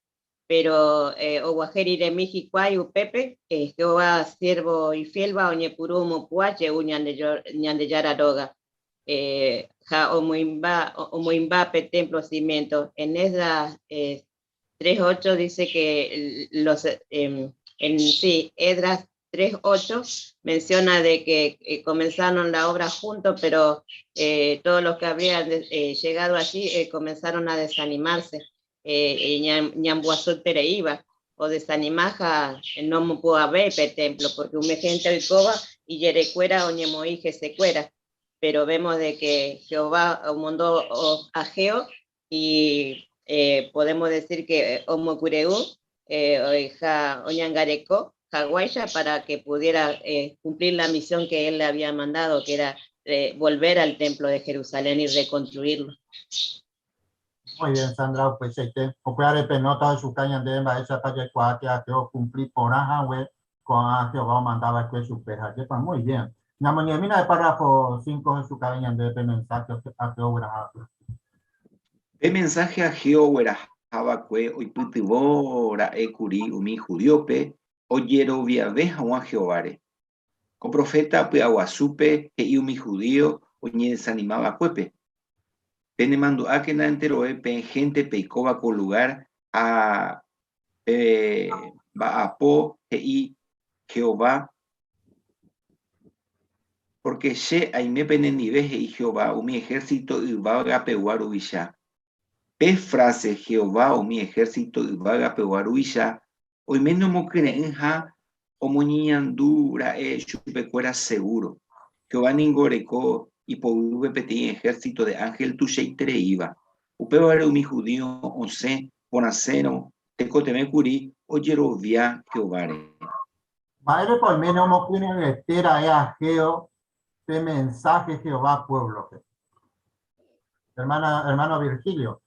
Péro oguahẽ riremi hikuái upépe, Jehová siérvo ifiélva oñepyrũ omopu'ã jey Ñandejára róga ha omoĩmba pe témplo simiénto. En Esdras 3:8 dice que los, en sí, Esdras 3:8 menciona de que comenzaron la obra juntos, pero todos los que habrían llegado allí comenzaron a desanimarse. Ñamboasoitereíva odesanimaha nomopu'ãvéi pe templo, porque umi gente oikóva ijerekuéra oñemoĩ hesekuéra. Pero vemos de que Jehová omondo Ageo y podemos decir que omokyre'ỹ ha oñangareko haguáicha para que pudiera cumplir la misión que él le había mandado, que era volver al templo de Jerusalén y reconstruirlo. Muy bien, Sandra, upeichaite. Upévare pe nóta ohechuka ñandéve mba'éichapa jaikuaa ke Ageo okumpli porã hague ko'ã Jehová omanda va'ekue chupe. Ha ajépa muy bien. Ñamoñe'ẽmína pe párrafo 5 ohechukave ñandéve pe mensáhe Ageo ogueraha va'ekue. Pe mensáhe Ageo ogueraha va'ekue oipytyvõ ra'e kuri umi judíope ojeroviave hag̃ua Jehováre. Ko proféta py'aguasúpe he'i umi judío oñedesanima va'ekuépe, Penemandu'ákena enterove peẽ hénte peikóva ko lugár ha pemba'apo he'i Jehová, pórke che aime penendive, he'i Jehová, umi ehérsito yvagapegua ruvicha. Pe fráse Jehová umi ehérsito yvagapegua ruvicha oiméne omokyre'ỹ ha omoñeñandu ra'e chupekuéra segúro. Jehová ningo oreko ipoguýpe peteĩ ehérsito de ánhel tuichaitereíva. Upévare umi judío osẽ porãsérõ tekotevẽ kuri ojerovia Jehováre. Mba'érepa oiméne omokyre'ỹete ra'e Ageo pe mensáhe Jehová puévlope? Hermana, hermano Virgilio.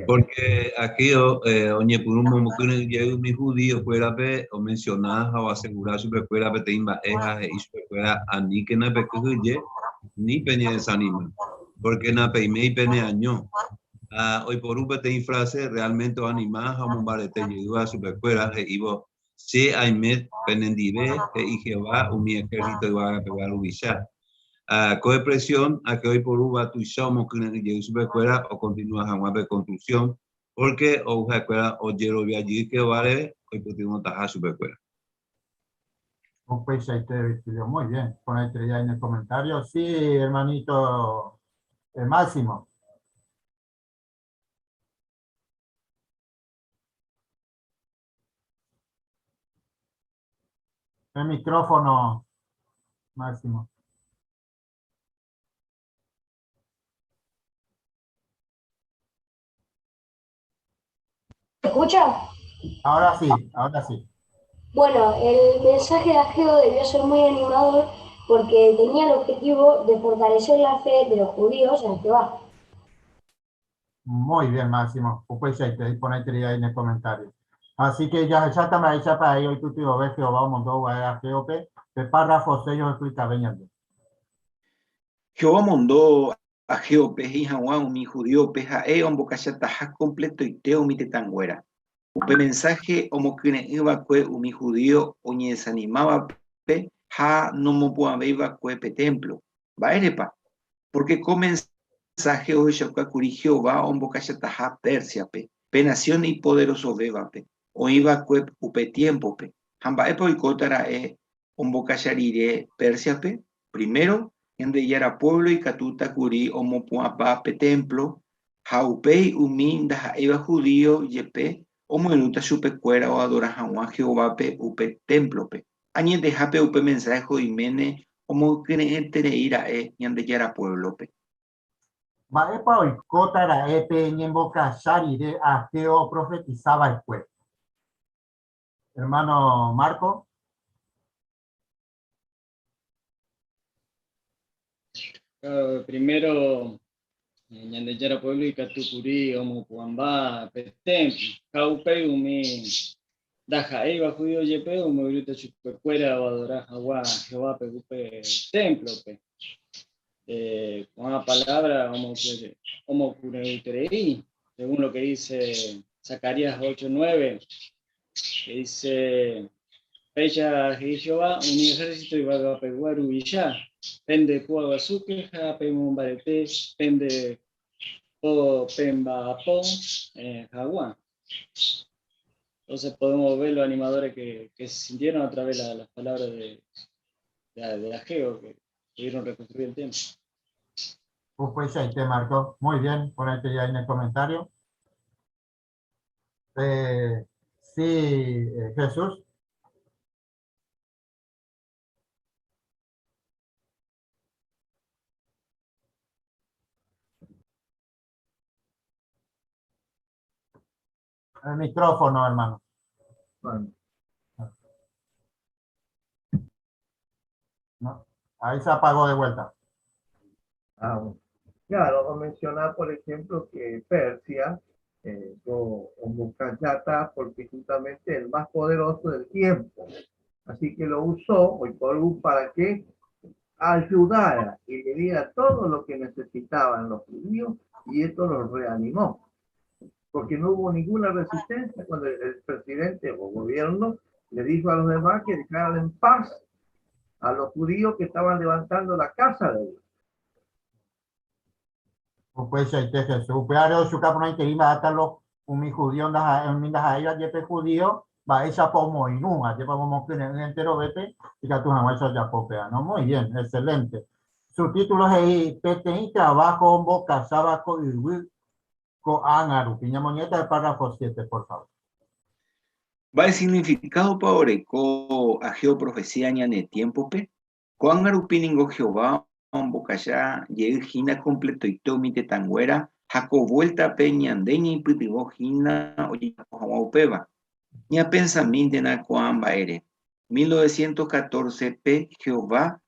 Porque Ageo oñepyrũ omokyre'ỹ jey umi judío kuérape omenciona ha oasegura chupekuéra peteĩ mba'e ha he'i chupekuéra aníkena pekyhyje ni peñedesanima, porque napeiméi peneaño. Ha oiporu peteĩ frase realmente oanima ha omombarete jeýva chupekuéra he'ívo, Che aime penendive, he'i Jehová umi ejército yvágapegua ruvicha. Ko expresión Ageo oiporúva tuicha omokyre'ỹ jey chupekuéra okontinua hag̃ua pe construcción, pórke ou ha'ekuéra ojerovia jey Jehová rehe oipytyvõtaha chupekuéra. Upeichaite, Virgilio. Muy bien. Porãiterei ahí en el comentario. Sí, hermanito Máximo. El micrófono, Máximo. ¿Me escucha? Ahora sí, ahora sí. Bueno, el mensaje de Ageo debió ser muy animador porque tenía el objetivo de fortalecer la fe de los judíos en Jehová. Muy bien, Máximo. Upeichaite, iporãiterei ahí en el comentario. Así que jahecháta mba'éichapa ahí oipytyvõve Jehová omondo gua'e Agéope, pe párrafo 6 oexplikave ñande. Jehová omondo. Agéope he'i hag̃ua umi judíope ha'e ombokachataha kompletoite umi tetãnguéra. Upe mensáhe omokyre'ỹ va'ekue umi judío oñedesanimávape ha nomopu'ãvéi va'ekue pe témplo. Mba'érepa? Pórke ko mensáhe ohechauka kuri Jehová ombokachataha Pérsiape, pe nasión ipoderosovévape oĩ va'ekue upe tiémpope. Ha mba'épa oikóta ra'e ombokacha rire Pérsiape? Primero, Ñandejára puévlo ikatúta kuri omopu'ãpa pe témplo, ha upéi umi ndaha'éiva judío jepe omoirũta chupekuéra oadora hag̃ua Jehovápe upe témplope. Añetehápe upe mensáhe oiméne omokyre'ỹeterei ra'e Ñandejára puévlope. Mba'épa oikóta ra'e pe ñembokacha rire Ageo oprofetisa va'ekue? Hermano Marco. Primero, Ñandejára pueblo ikatu kuri omopu'ãmba pe templo. Ha upéi umi ndaha'éiva judío jepe omoirũta chupekuéra oadora hag̃ua Jehovápe upe témplope. Eh, ko'ã palabra omokyre'ỹterei, según lo que dice Zacarías 8:9, que dice, Péicha he'i Jehová, umi ejército yvagapegua ruvicha, pende py'aguasúke ha pemombarete pende po pemba'apo eh, hag̃ua. Entonces podemos ver los animadores que, que se sintieron a través de la, las palabras de, de, de Ageo, que pudieron reconstruir el templo. Upeichaite, Marco. Muy bien, ponete ya en el comentario. Eh, sí, eh, Jesús. El micrófono, hermano. Bueno. No, ahí se apagó de vuelta. Ah, bueno. Claro, o mencionar, por ejemplo, que Persia, eh, o, o porque justamente el más poderoso del tiempo. Así que lo usó hoy por para que ayudara y le diera todo lo que necesitaban los judíos y esto los reanimó. Porque no hubo ninguna resistencia cuando el, presidente o gobierno le dijo a los demás que dejaran en paz a los judíos que estaban levantando la casa de Dios. Upeichaite Jesús. Upévare ochuka porãiterei mba'éta lo umi judío ndaha'e umi ndaha'éiva jepe judío mba'éichapa omoirũ, ajépa omokyre'ỹ enterovépe ikatu hag̃uáicha ojapo péva. No, muy bien, excelente. Subtítulo he'i peteĩ trabajo ombokasáva ko yvy ko'ág̃a rupi. Ñamoñe'ẽta el párrafo 7, por favor. Mba'e signifikádopa oreko Ageo profecía ñane tiémpope? Ko'ág̃a rupi ningo Jehová ombokacha jey hína kompletoite umi tetãnguéra ha ko vuéltape ñande ñaipytyvõ hína ojejapo hag̃ua upéva. Ñapensamíntena ko'ã mba'ére. 1914-pe Jehová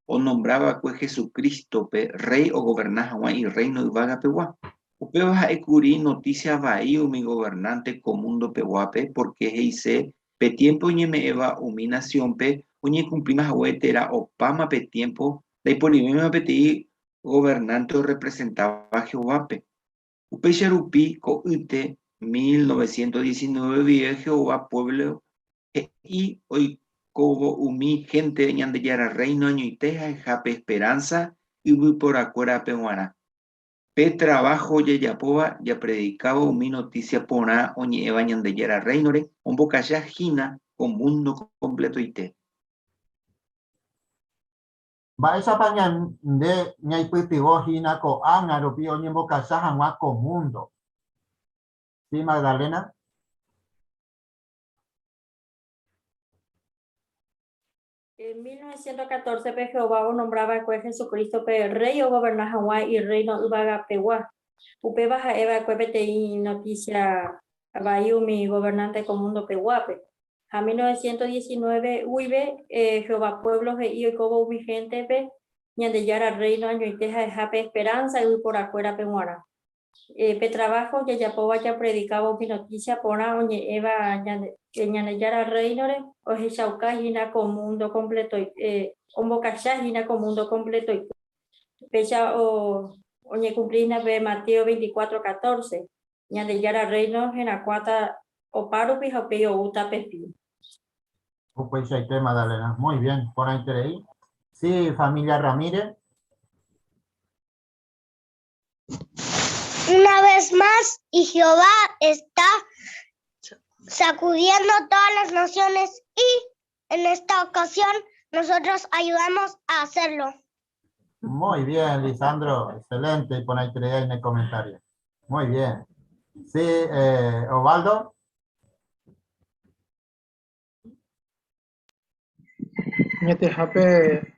onombra va'ekue Jesucrístope Rréi ogoverna hag̃ua Irréino yvagapegua. Upéva ha'e kuri notísia vai umi governánte ko mundopeguápe pórke he'ise pe tiémpo oñeme'ẽva umi nasiónpe oñekumplíma hague térã opáma pe tiémpo ndaiporivéima peteĩ governánte orrepresentáva Jehovápe. Upéicha rupi ko'ýte 1919 guive Jehová puévlo he'i oikóvo umi hénte Ñandejára Rréino añoite ha'eha pe esperánsa yvyporakuérape g̃uarã. Pe traváho jajapóva japredikávo umi notísia porã oñe'ẽva Ñandejára Rréinore ombokacha hína ko múndo kompletoite. Mba'éichapa ñande ñaipytyvõ hína ko'ág̃a rupi oñembokacha hag̃ua ko múndo? Sí, Magdalena? En 1914-pe Jehová onombra va'ekue Jesucrístope Rréi ogoverna hag̃ua Irréino yvagapegua. Upéva ha'e va'ekue peteĩ notísia vai umi governánte ko mundopeguápe. Ha 1919 guive Jehová puévlo he'i oikóvo umi héntepe Ñandejára Rréino añoite ha'eha pe esperánsa yvyporakuérape g̃uarã. Pe traváho jajapóva japredikávo umi notísia porã oñe'ẽva Ñandejára Rréinore ohechauka hína ko múndo kompletoite, ombokacha hína ko múndo kompletoite. Péicha Oñekumpli hína pe Mateo 24, 14, Ñandejára Rréino herakuãta opárupi ha upéi oúta pe fin. Upeichaite, Magdalena. Muy bien, porãiterei. Sí, familia Ramírez. Una vez más, y Jehová está sacudiendo todas las naciones y en esta ocasión nosotros ayudamos a hacerlo. Muy bien, Lisandro, excelente. Y pon ahí en el comentario. Muy bien. Sí, eh, Ovaldo. Añetehápe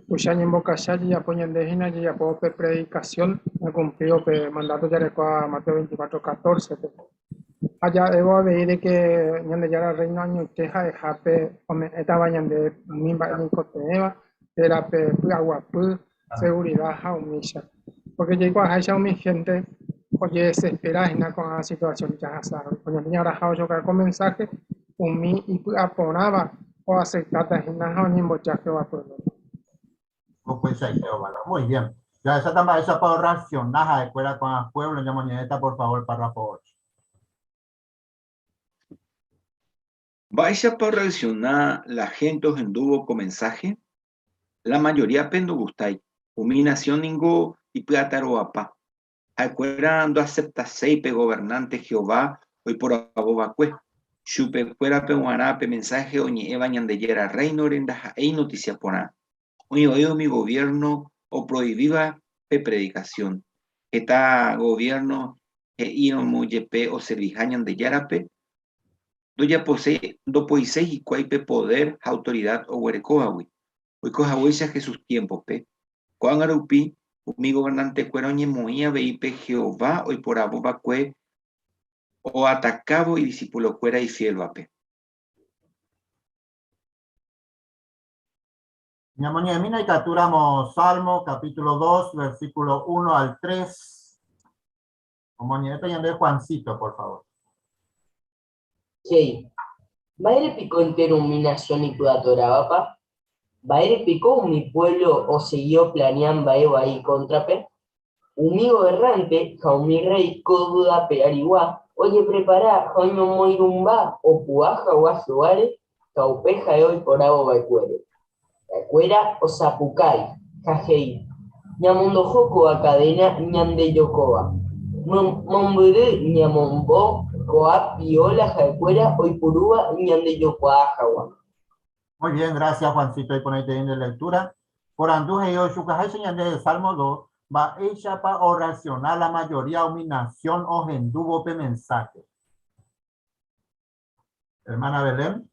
tuicha ñembokacha jejapo ñande hína jejapo pe predicación ñakumplívo pe mandato jarekóva Mateo 24, 14-pe. Ha ja'évo avei de que Ñandejára Reino añoite ha'eha pe ome'ẽtava ñande umi mba'e ñaikotevẽva térã pe py'aguapy, seguridad ha umícha. Porque jaikuaaháicha umi gente ojedesespera hína ko'ã situación jahaságui. Ko ñande ñaraha ochoka ko mensaje umi ipy'aporãva oaceptáta hína ha oñemboja Jehová pueblo-pe. Upeichaite ovala. Muy bien. Jahecháta mba'éichapa orreacciona ha'ekuéra ko'ã pueblo. Ñamoñe'ẽta por favor párrafo 8. Mba'éichapa orreacciona la gente ohendúvo ko mensaje? La mayoríape ndogustái, umi nasión ningo ipy'atarovapa. Ha'ekuéra ndoaseptaséi pe governánte Jehová oiporavo va'ekue. Chupekuérape g̃uarã pe mensáhe oñe'ẽva Ñandejára Rréinore ndaha'éi notísia porã. Oĩ voi umi goviérno oproivíva pe predikasión. Heta goviérno he'íramo jepe oserviha Ñandejárape, Ndojaposéi, ndopoiséi hikuái pe podér ha autoridad oguerekóvagui. Oiko haguéicha Jesús tiémpope, ko'ág̃a rupi umi governantekuéra oñemoĩ avei pe Jehová oiporavo va'ekue oatakávo idisipulokuéra ifiélvape. Ñamoñe'ẽmína ikatúramo Salmo capítulo 2, versículo 1 al 3. Omoñe'ẽta ñandéve Juancito, por favor. He'i, Mba'ére piko entéro umi nasión ipy'atorávapa? Mba'ére piko umi puévlo osegi oplanea mba'e vai ikóntrape? Umi governánte ha umi rréi ko yvy ape arigua ojeprepara ha oñomoirũmba opu'ã hag̃ua Jehováre ha upe ha'e oiporavo va'ekuére. Ha'ekuéra osapukái ha he'i, Ñamondoho ko'a kadéna ñandejokóva. Mombyry ñamombo ko'a pióla ha'ekuéra oipurúva ñandejokuaa hag̃ua. Muy bien, gracias Juancito iporãiterei nde lectura. Porandu he'i oichukaháicha ñande Salmo 2, mba'éichapa orreacciona la mayoría umi nación ohendúvo pe mensaje. Hermana Belén.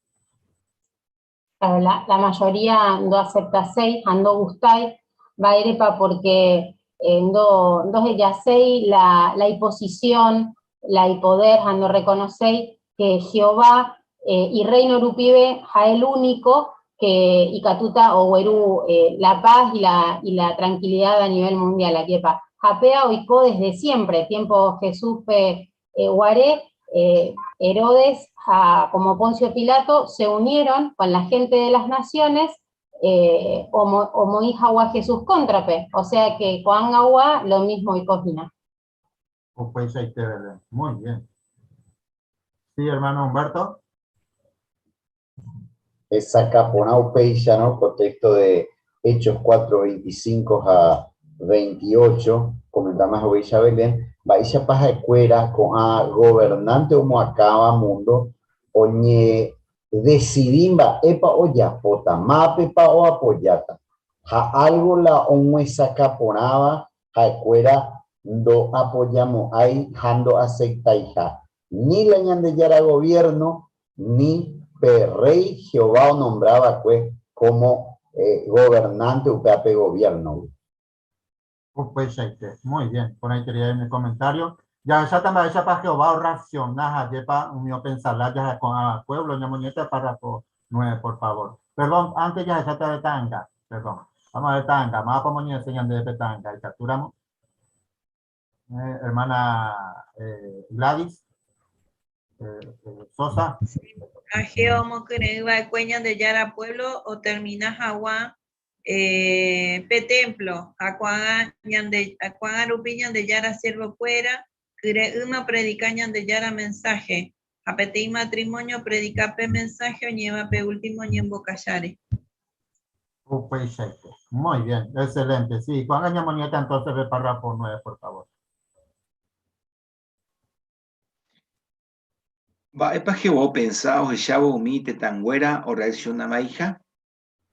Claro, la, la mayoría ndoaceptaséi ha ndogustái, mba'érepa porque eh, ndo, ndohejaséi la, la iposición, la ipoder ha ndoreconocéi que Jehová eh, irreino rupive ha'e el único que ikatúta ogueru eh, la paz y la, y la tranquilidad a nivel mundial, ajépa. Ha péa oiko desde siempre, tiempo Jesús pe eh, guare, eh, Herodes ha como Poncio Pilato se unieron con la gente de las naciones eh, omo, omoĩ hag̃ua Jesús cóntrape, o sea que ko'ág̃agua lo mismo oiko hína. Upeichaite, Belén. Muy bien. Sí, hermano Humberto. Hesakã porã upéicharõ ko texto de Hechos 4, 25 ha 28, komentáma haguéicha Belén, mba'éichapa ha'ekuéra ko'ã governánte omoakãva múndo oñedesidi mba'épa ojapóta, mápepa oapojáta, ha álgo la omyesakã porãva ha'ekuéra ndoapojamo'ãi ha ndoaseptaiha ni la Ñandejára goviérno ni pe rréi Jehová onombra va'ekue kómo governánte upéva pe goviérnogui. Upeichaite. Muy bien. Porãiterei ne komentario. Jahecháta mba'éichapa Jehová orreaksiona ha ajépa umi opensa lája ha ko'ã puévlo ñamoñe'ẽta párrafo 9, por favor. Perdón, antes jahecháta de ta'anga. Perdón. Vamos a ver ta'anga. Mávapa omoñe'ẽse ñandéve pe ta'anga ikatúramo. Eh, hermana eh, Gladys eh, Sosa. Ageo omokyre'ỹ va'ekue Ñandejára pueblo otermina haguã. Eh, pe templo, ha ko'ág̃a ñande, ko'ág̃a rupi Ñandejára siervo-kuéra kyre'ỹma opredika Ñandejára mensaje, ha peteĩ matrimonio opredika pe mensaje oñe'ẽva pe último ñembokacháre. Upeichaite. Muy bien, excelente. Sí, ko'ág̃a ñamoñe'ẽta entonces pe párrafo 9, por favor. Mba'épa Jehová opensa ohechávo umi tetãnguéra orreaksiona vaiha?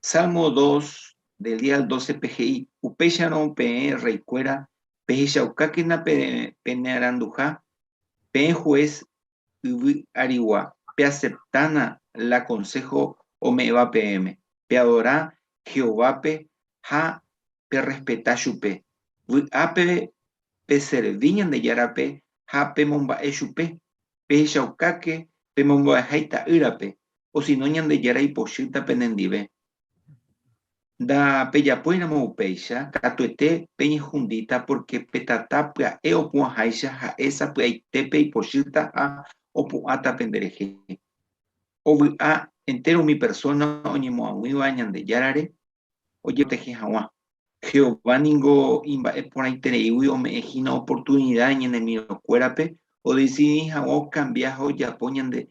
Salmo 2, del 10 al 12 pe he'i, Upéicharõ peẽ rreikuéra, pehechaukákena penearanduha, peẽ juez yvy arigua, peaseptána la konsého ome'ẽva peẽme, peadora Jehovápe ha perrespeta chupe, vy'ápe peservi Ñandejárape ha pemomba'e chupe, pehechaukáke pemomba'eha ita'ýrape, osino Ñandejára ipochýta penendive. Ndapejapóiramo upéicha, katuete peñehundíta pórke pe tata pya'e opu'ãháicha ha'e sapy'aitépe ipochýta ha opu'ãta penderehe. Ovy'a entéro umi persóna oñemoag̃uíva Ñandejárare ojeprotehe hag̃ua. Jehová ningo imba'e porãitereígui ome'ẽ hína oportunida iñenemigokuérape odesidi hag̃ua okambia ha ojapo ñande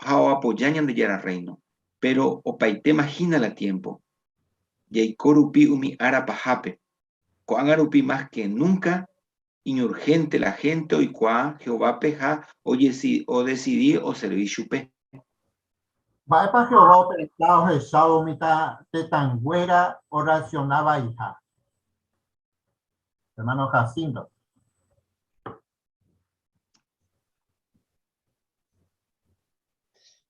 ha oapoja Ñandejára Rréino. Péro opaitéma hína la tiémpo. Jaiko rupi umi ára pahápe. Ko'ág̃a rupi mas ke núnka iñurhénte la hénte oikuaa Jehovápe ha odesidi oservi chupe. Mba'épa Jehová opensa ohechávo umi tetãnguéra orreaksiona vaiha? Hermano Jacinto.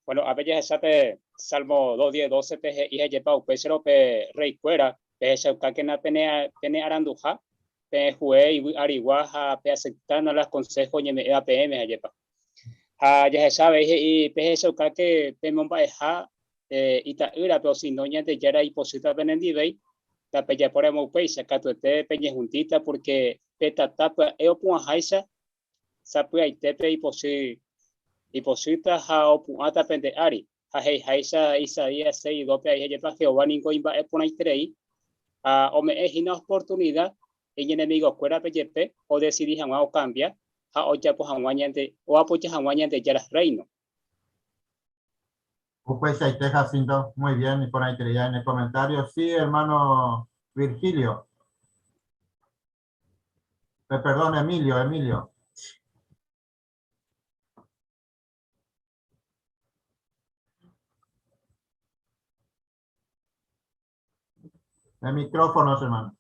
Bueno, ápe jahecha pe Salmo 2, 10, 12 pe he'i ha'ejepa upéicharõ pe rreikuéra pehechaukákena pene, pene aranduha, peẽ hue yvy arigua ha peaseptána las konsého oñeme'ẽva peẽme ha'ejepa. Ha jahecha avei he'i pehechaukáke pemomba'eha eh, ita'ýrape osino Ñandejára ipochýta penendivéi, ndapejapóramo upéicha, katuete peñehundíta pórke pe tata pya'e opu'ãháicha Sapy'aitépe ipochy, ipochýta ha opu'ãta pende ári. Ha he'iháicha Isaías 6, 2-pe aĩ he'íjepa Jehová ningo imba'e porãiterei ha ome'ẽ hína oportunida iñenemigokuérape jepe odesidi hag̃ua okambia ha ojapo hag̃ua ñande, oapoja hag̃ua Ñandejára Rréino. Upeichaite, Jacinto. Muy bien, iporãiterei ne comentario. Sí, hermano Virgilio. Eh, perdón, Emilio, Emilio. El micrófono, hermano.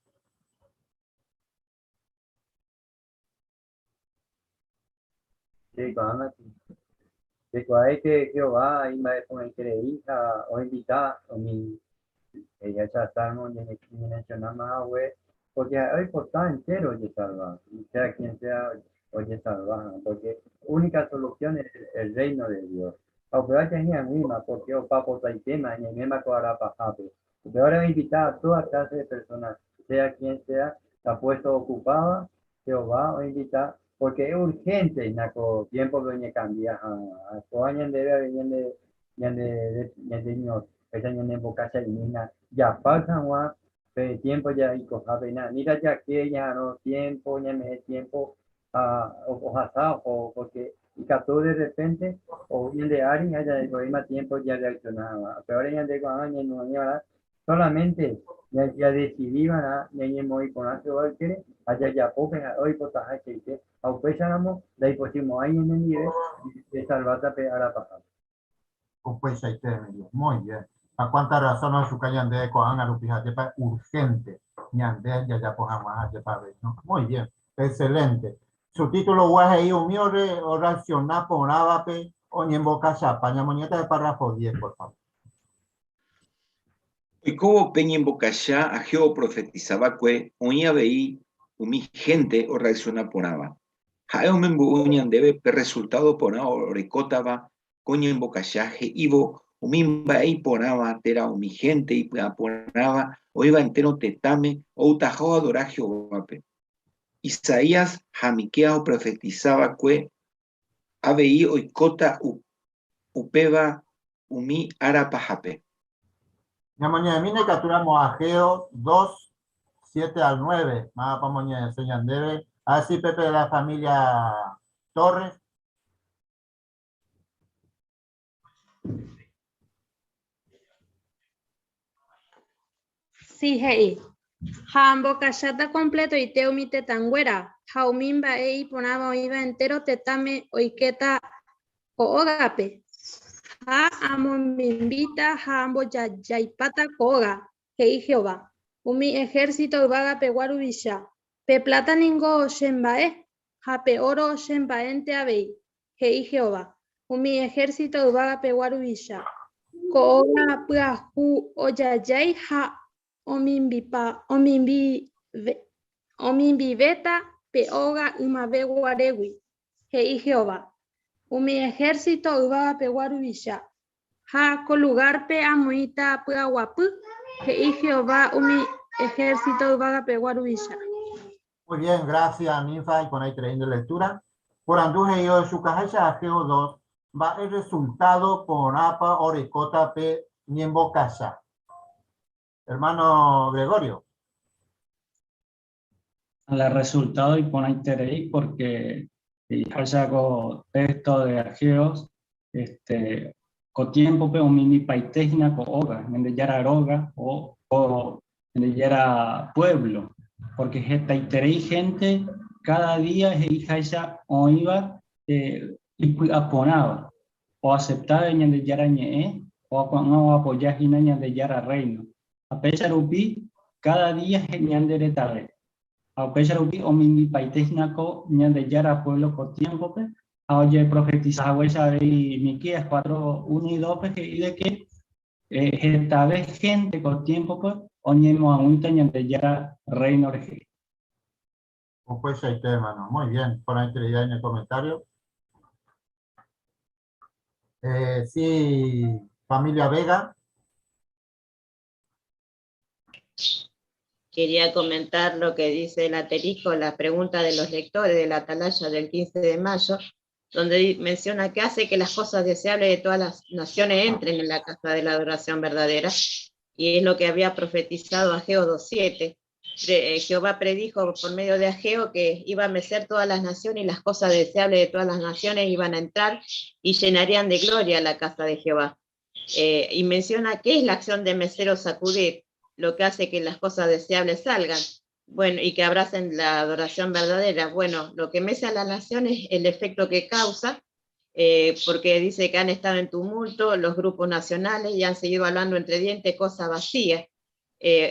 Sí, Jaikuaáike Jehová imba'eporãiterei ha oinvita umi he'iháicha Salmo ñañemensionáma hague, pórke ha'e oipota entéro ojesalva, sea quien sea ojesalva, pórke únika solusión es el Reino de Dios. Ha upéva jahi'ag̃uíma, pórke opa potaitéma ñaiméma ko ára pahápe. Upévare oinvita a tóda kláse de persóna, sea quien sea la puésto okupáva, Jehová oinvita pórke es urhénte hína ko tiémpope oñekambia ha kóva ñandéve avei ñande ñande ñande ñoéicha ñanembokachaimi hína japáy hag̃ua pe tiémpo jaikohápe hína aníta jake ñaha'arõ tiémpo ñame'ẽ tiémpo ha ohasa oho pórke ikatu de rrepénte ou ñande ári ha jaikovéima tiémpo jarreaksiona hag̃ua. Upévare ñande ko'ág̃a ñaimo'ãva'erã Solamente jadesidi va'erã ñañemoĩ porã Jehová ykére ha jajapo pe ha'e oipotaha cheite, ha upéicharamo ndaipochymo'ãi ñanendive jasalváta pe ára pahápe. Upeichaite, Emilio. Muy bien. Ha cuánta razón ohechuka ñande ko'ág̃a rupi ha'épa urgente ñande jajapo hag̃ua ha'épa avei, no? Muy bien. Excelente. Su título gua he'i umi orreacciona porãvape oñembokachapa. Ñamoñe'ẽta pe párrafo 10, por favor. Oikóvo pe ñembokacha Ageo oprofetisa va'ekue oĩ avei umi hénte orreaksiona porãva. Ha'e omombe'u ñandéve pe rresultádo porã orekótava ko ñembokacha he'ívo umi mba'e iporãva térã umi hénte ipy'aporãva oĩva entéro tetãme outaha oadora Jehovápe. Isaías ha Miqueas oprofetisa va'ekue Avei oikóta upéva umi ára pahápe. Ñamoñe'ẽmína ikatúramo Ageo 2, 7 al 9. Mávapa omoñe'ẽse ñandéve. A ver si Pepe de la familia Torres. Sí, he'i. Ha ambokacháta kompletoite umi tetãnguéra, ha umi mba'e iporãva oĩva entéro tetãme oikéta ko ógape. Ha amombimbíta ha ambojajaipáta ko óga, he'i Jehová, umi ehérsito yvagapegua ruvicha. Pe pláta ningo chemba'e, ha pe óro chemba'énte avei, he'i Jehová, umi ehérsito yvagapegua ruvicha. Ko óga pyahu ojajái ha omimbivéta pe óga ymave guarégui, he'i Jehová, umi ehérsito yvagapegua ruvicha. Ha ko lugárpe amoĩta py'aguapy, he'i Jehová, umi ehérsito yvagapegua ruvicha. Muy bien, gracias Ninfa iporãiterei nde lectura. Porandu he'i ohechukaháicha Ageo 2, mba'e resultado porãpa orekóta pe ñembokacha. Hermano Gregorio. La resultado iporãiterei porque he'iháicha ko texto de Ageos, este, ko tiempo-pe omindipaite hína ko óga, Ñandejára róga o ko Ñandejára pueblo, porque hetaiterei gente cada día he'iháicha oĩva eh, ipy'aporãva, oaceptáva Ñandejára ñe'ẽ o ko'ág̃a oapoya hína Ñandejára reino. Ha péicha rupi cada día ñande retave. Ha upéicha rupi omimbipaite hína ko Ñandejára pueblo ko tiempo-pe, ha ojeprofetiza haguéicha avei Miqueas 4, 1 y 2-pe he'i de que eh, hetave gente ko tiempo-pe oñemoag̃uíta Ñandejára reino rehe. Upeichaite, hermano. Muy bien. Porãiterei en el comentario. Eh, sí, familia Vega. Quería comentar lo que dice el asterisco, la pregunta de los lectores de la Atalaya del 15 de mayo, donde menciona que hace que las cosas deseables de todas las naciones entren en la casa de la adoración verdadera, y es lo que había profetizado Ageo 2.7. Jehová predijo por medio de Ageo que iba a mecer todas las naciones y las cosas deseables de todas las naciones iban a entrar y llenarían de gloria la casa de Jehová. Y menciona qué es la acción de mecer o sacudir, lo que hace que las cosas deseables salgan, bueno, y que abracen la adoración verdadera. Bueno, lo que mece a las naciones es el efecto que causa, porque dice que han estado en tumulto los grupos nacionales y han seguido hablando entre dientes cosas vacías,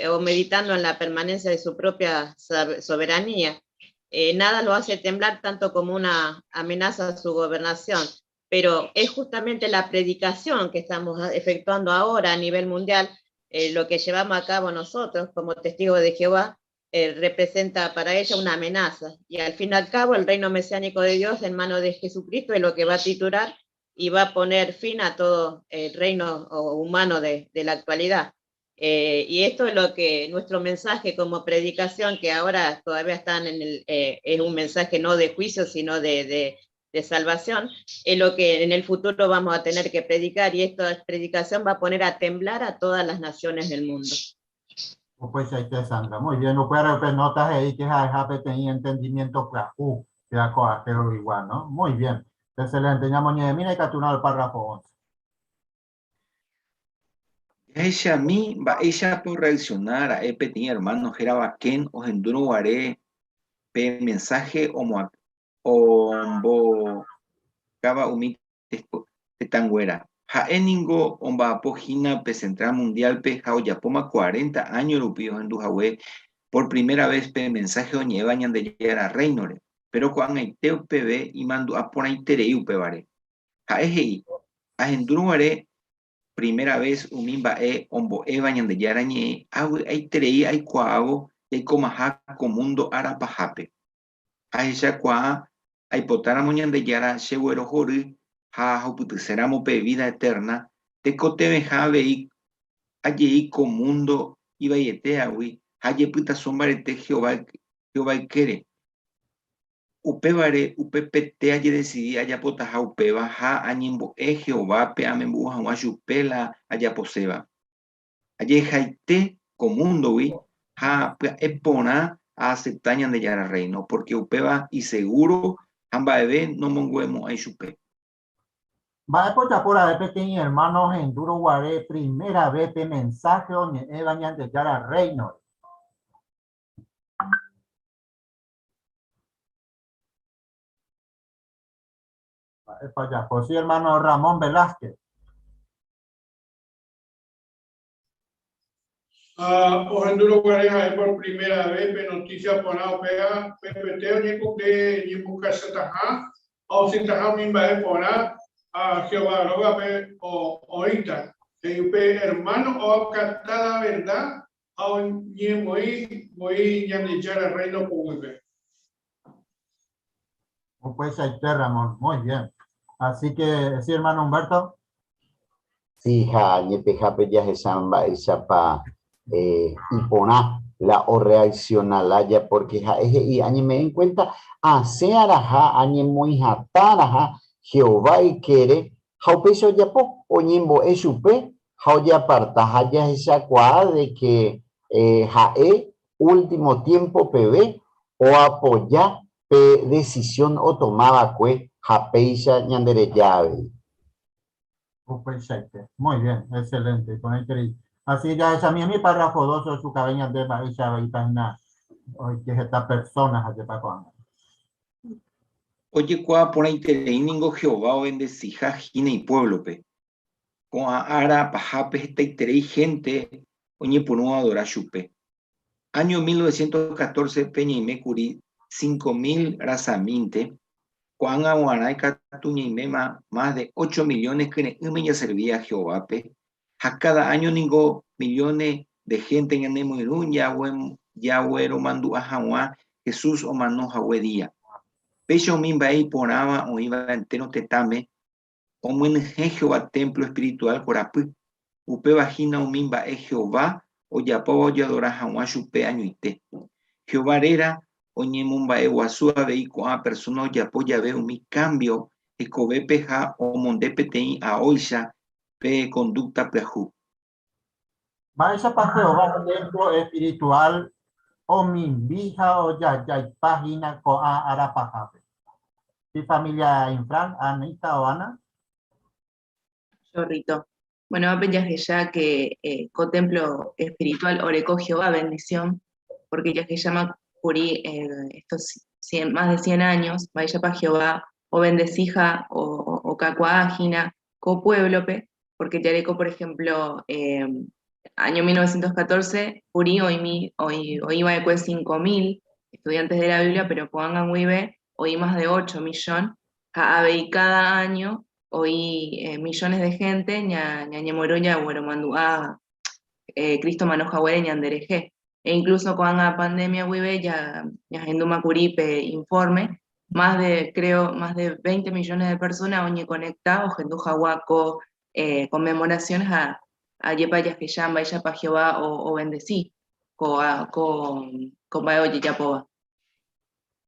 o meditando en la permanencia de su propia soberanía. Nada lo hace temblar tanto como una amenaza a su gobernación, pero es justamente la predicación que estamos efectuando ahora a nivel mundial, lo que llevamos a cabo nosotros como testigos de Jehová, representa para ella una amenaza. Y al fin y al cabo, el reino mesiánico de Dios en manos de Jesucristo es lo que va a titular y va a poner fin a todo el reino humano de la actualidad. Y esto es lo que nuestro mensaje como predicación, que ahora todavía están en el, es un mensaje no de juicio, sino de salvación, es lo que en el futuro vamos a tener que predicar, y esta predicación va a poner a temblar a todas las naciones del mundo. Pues ahí está, Sandra. Muy bien, no puede haber notas ahí que ja, tenía entendimiento claro, que a pero igual, ¿no? Muy bien. Excelente. Ya moñe, mira y capturado el párrafo 11. Ella mi va ella por reaccionar a epe tenía hermano Geraba Ken o Henduro Guaré pe mensaje o moa o mbo kaba umi tetanguera. Ha'e ningo omba'apo hína pe Central Mundial pe ha ojapóma 40 años rupi ohendu hague por primera vez pe mensaje oñe'ẽva Ñandejára Reinore, pero ko'ag̃aite upeve imandu'a porãiterei upévare. Ha'e he'i, ahendúrõ guare primera vez umi mba'e ombo'éva Ñandejára ñe'ẽ avy'aiterei aikuaávo jaikomaha ko mundo ára pahápe. Ahechakuaa aipotáramo Ñandejára cheguerohory ha ahupytyséramo pe vida eterna, tekotevẽha avei ajei ko mundo ivaietéagui ha jepytaso mbarete Jehová ykére. Upévare upepete ajedecidi ajapotaha upéva ha añembo'e Jehovápe amembo'u hag̃ua chupe la ajaposéva. Ajehaite ko múndogui ha pya'e porã aasepta Ñandejára Rréino, pórke upéva isegúro ha mba'eve nomongu'emo'ãi chupe. Mba'épa ojapo ra'e peteĩ ermáno ohendúrõ guare primera ve pe mensáhe oñe'ẽva Ñandejára Rréinore? Mba'épa ojapo? Sí, ermáno Ramón Velázquez. Ha ohendúrõ guare ha'e por primera vez pe notísia porã upéva, pepete oñekumpli ñembokachataha ha osẽtaha umi mba'e porã ha Jehová rógape oĩta. He'i upe ermáno oakata la verda ha oñemoĩ voi Ñandejára Rréino poguýpe. Upeichaite, Ramón. Muy bien. Así que, sí, hermano Humberto. Sí, ha añetehápe jahecha mba'éichapa eh, iporã la orreacciona lája, porque ha'e he'i añeme'ẽ en cuenta asẽ araha, añemoĩ hatã araha Jehová ykére, ha upéicha ojapo, oñembo'e chupe ha ojeaparta ha jahechakuaa de que eh, ha'e último tiempo peve oapoja pe decisión otoma va'ekue ha péicha ñandereja avei. Upeichaite. Muy bien, excelente. Iporãiterei. Así jahechamiemi párrafo 12 ochukave ñande mba'éicha aveípa hína oike heta personas ajépa ko'ág̃a. Ojekuaa porãiterei ningo Jehová ovendesiha hína ipuévlope. Ko'ã ára pahápe hetaiterei hénte oñepyrũ oadora chupe. Áño 1914-pe ñaime kuri 5000 rasamínte, ko'ág̃a g̃uarã ikatu ñaiméma mas de ocho millones kyre'ỹme jaservi a Jehovápe, ha káda áño ningo millones de hénte ñanemoirũ jagueromandu'a hag̃ua Jesús omano hague día. Péicha umi mba'e iporãva oĩva entéro tetãme Omyenyhẽ Jehová témplo espirituál korapy, upéva hína umi mba'e Jehová ojapóva ojeadora hag̃ua chupe añoite. Jehová réra oñemomba'eguasu avei ko'ã persóna ojapo jave umi kámbio hekovépe ha omonde peteĩ aóicha pe kondúkta pyahu. Mba'éichapa Jehová témplo espirituál omimbi ha ojajaipa hína ko'ã ára pahápe? Ti familia Infran, Anita o Ana? Chorrito. Bueno, ápe jahecha que eh, ko templo espiritual oreko Jehová bendición, porque jahecháma kuri eh, estos 100, más de 100 años, mba'éichapa Jehová obendecíha o, okakuaa hína ko pueblo-pe, porque jareko, por ejemplo, eh, año 1914, kuri oĩmi, oĩ, oĩva'ekue 5.000 estudiantes de la Biblia, pero ko'ág̃a guive oĩ más de 8 millón, ha avei cada año oĩ eh, millones de gente ña, ñañemoirũ jagueromandu'a eh, Cristo mano haguére ñanderehe. E incluso ko'ág̃a pandemia guive ja, ñahendúma kuri pe informe, más de, creo, más de 20 millones de personas oñeconecta ohendu hag̃ua ko eh, conmemoración ha ajépa jahecha mba'éichapa Jehová o, obendeci ko, ko, ko mba'e ojejapóva.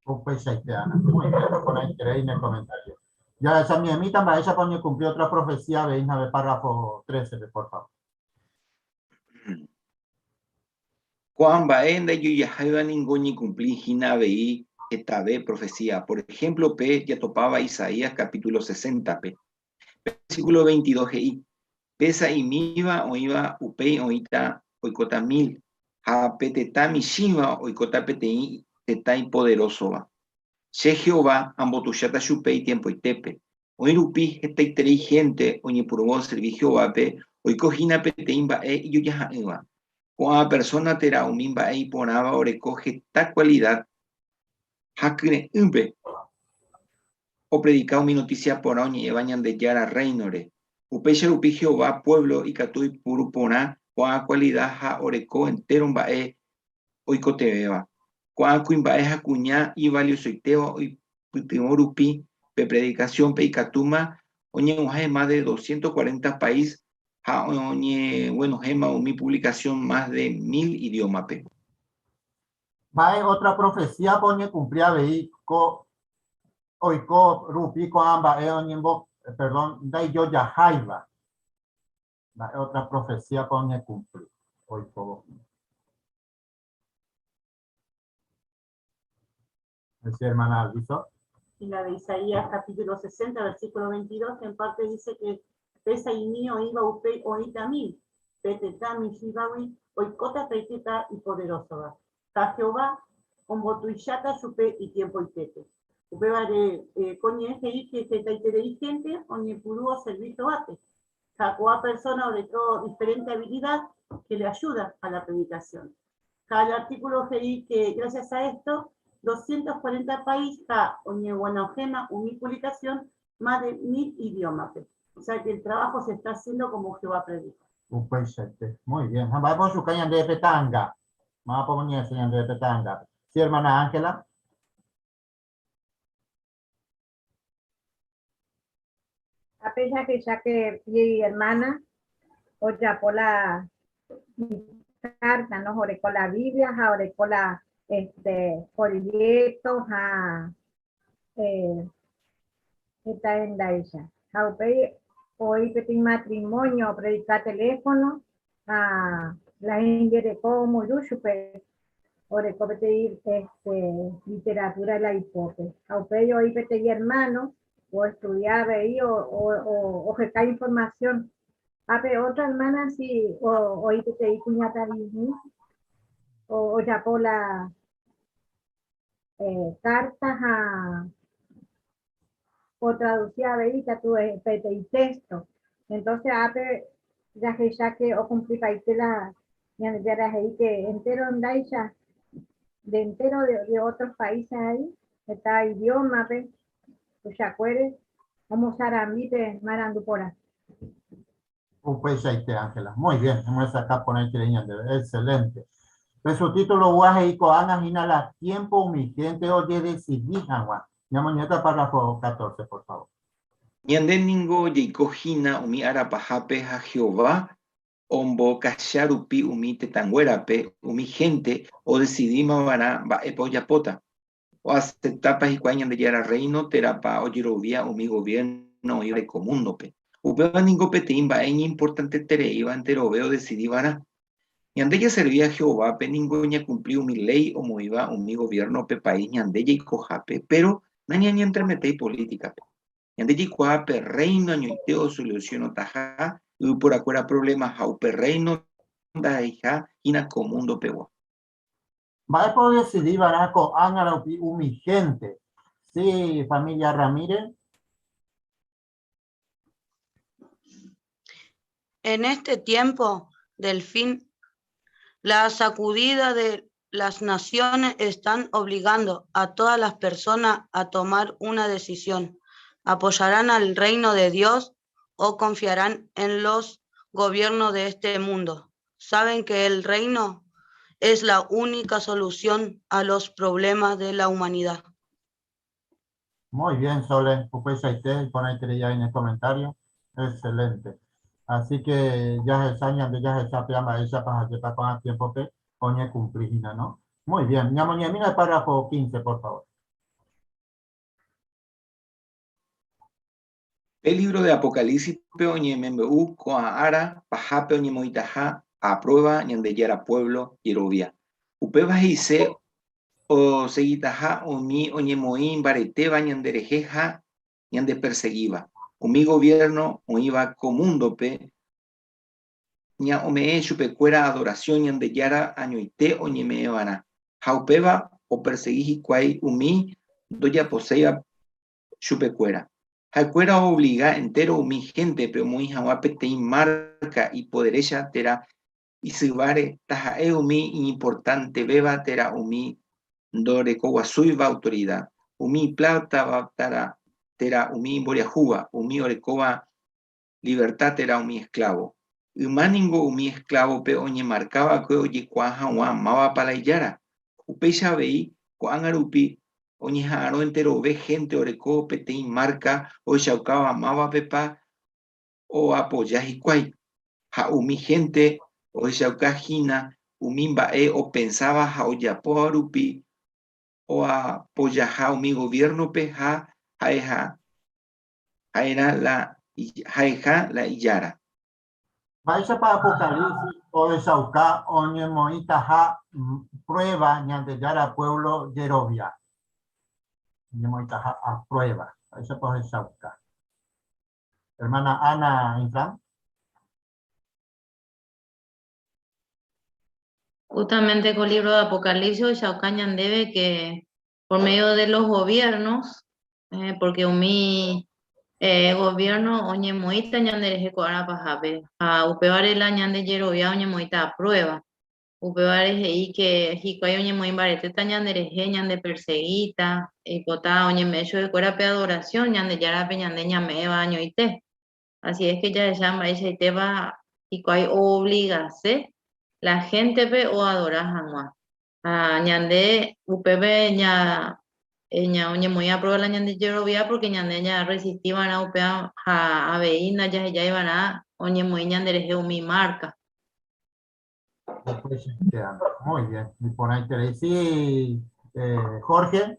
Upeichaite, Ana. Muy bien, iporãiterei ne comentario. Jahechamiemíta mba'éichapa oñekumpli otra profecía avei nave párrafo 13-pe, por favor. Ko'ã mba'e ndaijojaháiva ningo oñekumpli hína avei hetave profesía. Por ehémplo pe jatopáva Isaías kapítulo 60-pe. Versíkulo 22 he'i, Pe sa'imíva oĩva upéi oĩta oikóta mil, ha pe tetã michĩva oikóta peteĩ tetã ipoderósova. Che, Jehová, ambotuicháta chupe itiempoitépe. Oĩ rupi hetaiterei hénte oñepyrũva oservi Jehovápe oiko hína peteĩ mba'e ijojaha'ỹva. Ko'ã persóna térã umi mba'e iporãva oreko heta kualida ha kyre'ỹpe opredika umi notísia porã oñe'ẽva Ñandejára Rréinore. Upéicha rupi Jehová puévlo ikatu oipuru porã ko'ã kualida ha oreko entéro mba'e oikotevẽva. Ko'ã kuimba'e ha kuña ivaliosoitéva oipytyvõ rupi pe predikasiónpe ikatúma oñeg̃uahẽ mas de 240 país ha oñeguenohẽma umi puvlikasión mas de mil idiómape. Mba'e ótra profesíapa oñekumpli avei ko oiko rupi ko'ã mba'e oñembo, perdón, ndaijojaháiva? Mba'e ótra profesíapa oñekumpli? oikóvo. Sí, hermana Alviso. Y la de Isaías capítulo 60, versículo 22, que en parte dice que pesa y mío iba upe oita mi, petetami shibawi, oikota peiteta y poderoso va. Ta Jehová, ombotuichata chupe y tiempo y tete. Upévare ko ñe'ẽ he'i que hetaiterei gente oñepyrũ oservi Jehovápe. Ha ko'ã persona oreko diferente habilidad que le ayuda a la predicación. Ha el artículo he'i que gracias a esto, 240 país ha oñeguenohẽma umi publicación más de 1000 idioma-pe. O sea que el trabajo se está haciendo como Jehová predijo. Upeichaite. Muy bien. Ha mba'épa ochuka ñandéve pe ta'anga? Mávapa omoñe'ẽse ñandéve pe ta'angápe? Sí, hermana Ángela. A pesar que ya que mi hermana ojapo la carta, no orekó la Biblia, ha orekó la este folleto, ha eh, heta hendáicha. Ha upéi oĩ peteĩ matrimonio opredika teléfono ha la hembireko omoirũ chupe oreko peteĩ este, literatura la ipópe. Ha upéi oĩ peteĩ hermano oestudia avei o, o, o, oheka información. Ha pe otra hermana si oĩ peteĩ kuñataĩmi ojapo la eh, carta ha otraduci avei katu peteĩ texto. Entonces ápe jahecha que ocumplipaite la Ñandejára he'i que entero ndáicha de entero de, de otros países ahí, heta idioma-pe, tuichakuére, omosarambi pe marandu porã. Upeichaite, Ángela. Muy bien, hemyesakã porãiterei ñandéve. Excelente. Pe subtítulo gua he'i ko'ág̃a hína la tiempo umi gente ojedecidi hag̃ua. Ñamoñe'ẽta párrafo 14, por favor. Ñande ningo jaiko hína umi ára pahápe ha Jehová ombokacha rupi umi tetãnguérape umi hénte odesidíma va'erã mba'épa ojapóta. Oaseptápa hikuái Ñandejára Rréino térãpa ojerovia umi goviérno oĩvare ko múndope? Upéva ningo peteĩ mba'e iñimportantetereíva enterove odesidi va'erã. Ñande jaservi a Jehovápe ningo ñakumpli umi léi omoĩva umi goviérno pe país ñande jaikohápe, péro nañañentremetéi polítikape. Ñande jaikuaa pe Rréino añoite osolusionotaha yvyporakuéra provléma ha upe Rréino ndaha'eiha hína ko mundopegua. Mba'épa odesidi va'erã ko'ág̃a rupi umi hénte? Sí, familia Ramírez. En este tiempo del fin, la sacudida de las naciones están obligando a todas las personas a tomar una decisión. ¿Apoyarán al reino de Dios o confiarán en los gobiernos de este mundo? Saben que el reino es la única solución a los problemas de la humanidad. Muy bien, Sole. Upeichaite, iporãiterei en el comentario. Excelente. Así que jahecha ñande jahecha pe mba'éichapa ha'épa ko'ã tiempo-pe oñekumpli hína, ¿no? Muy bien. Ñamoñe'ẽmína el párrafo 15, por favor. Pe lívro de Apocalípsispe oñemombe'u ko'ã ára pahápe oñemoĩtaha a prueba Ñandejára puévlo jerovia. Upéva he'ise osegitaha umi oñemoĩ mbaretéva ñanderehe ha ñandepersegíva. Umi goviérno oĩva ko múndope ña'ome'ẽ chupekuéra adorasión Ñandejára añoite oñeme'ẽva'erã, ha upéva opersegi hikuái umi ndojaposéiva chupekuéra. Ha'ekuéra oovliga entéro umi héntepe omoĩ hag̃ua peteĩ márka ipoderécha térã isyváre, taha'e umi iñimportantevéva térã umi ndorekoguasúiva autorida, umi iplátava térã umi imboriahúva, umi orekóva liverta térã umi esklávo. Yma ningo umi esklávope oñemarka va'ekue ojekuaa hag̃ua mávapa la ijára. Upéicha avei, ko'ág̃a rupi oñeha'arõ enterove hénte oreko peteĩ márka ohechaukáva mávapepa oapoja hikuái. Ha umi hénte ohechauka hína umi mba'e opensáva ha ojapóva rupi oapojaha umi goviérnope ha ha'eha ha'erã la ha'eha la ijára. Mba'éichapa Apocalipsis ohechauka oñemoĩtaha prueba Ñandejára pueblo jerovia? Oñemoĩtaha a prueba. Mba'éichapa ohechauka? Hermana Ana Inclán. Justamente ko libro de Apocalipsis ohechauka ñandéve que por medio de los gobiernos, porque umi gobierno oñemoĩta ñanderehe ko ára pahápe, ha upévare la ñande jerovia oñemoĩta a prueba. Upévare he'i que hikuái oñemoĩ mbaretéta ñanderehe, ñandeperseguíta, oipota oñeme'ẽ chupekuéra pe adoración Ñandejárape ñande ñame'ẽva añoite. Así es que jahecha mba'eichaitépa hikuái oobligase la héntepe oadora hag̃ua. Ha ñande upépe ña, ña oñemoĩ a prueba la ñande jerovia porque ñande ñarresisti va'erã upéva ha avei ndajahejái va'erã oñemoĩ ñanderehe umi marca. Después se quedan. Muy bien, iporãiterei. Sí, Jorge.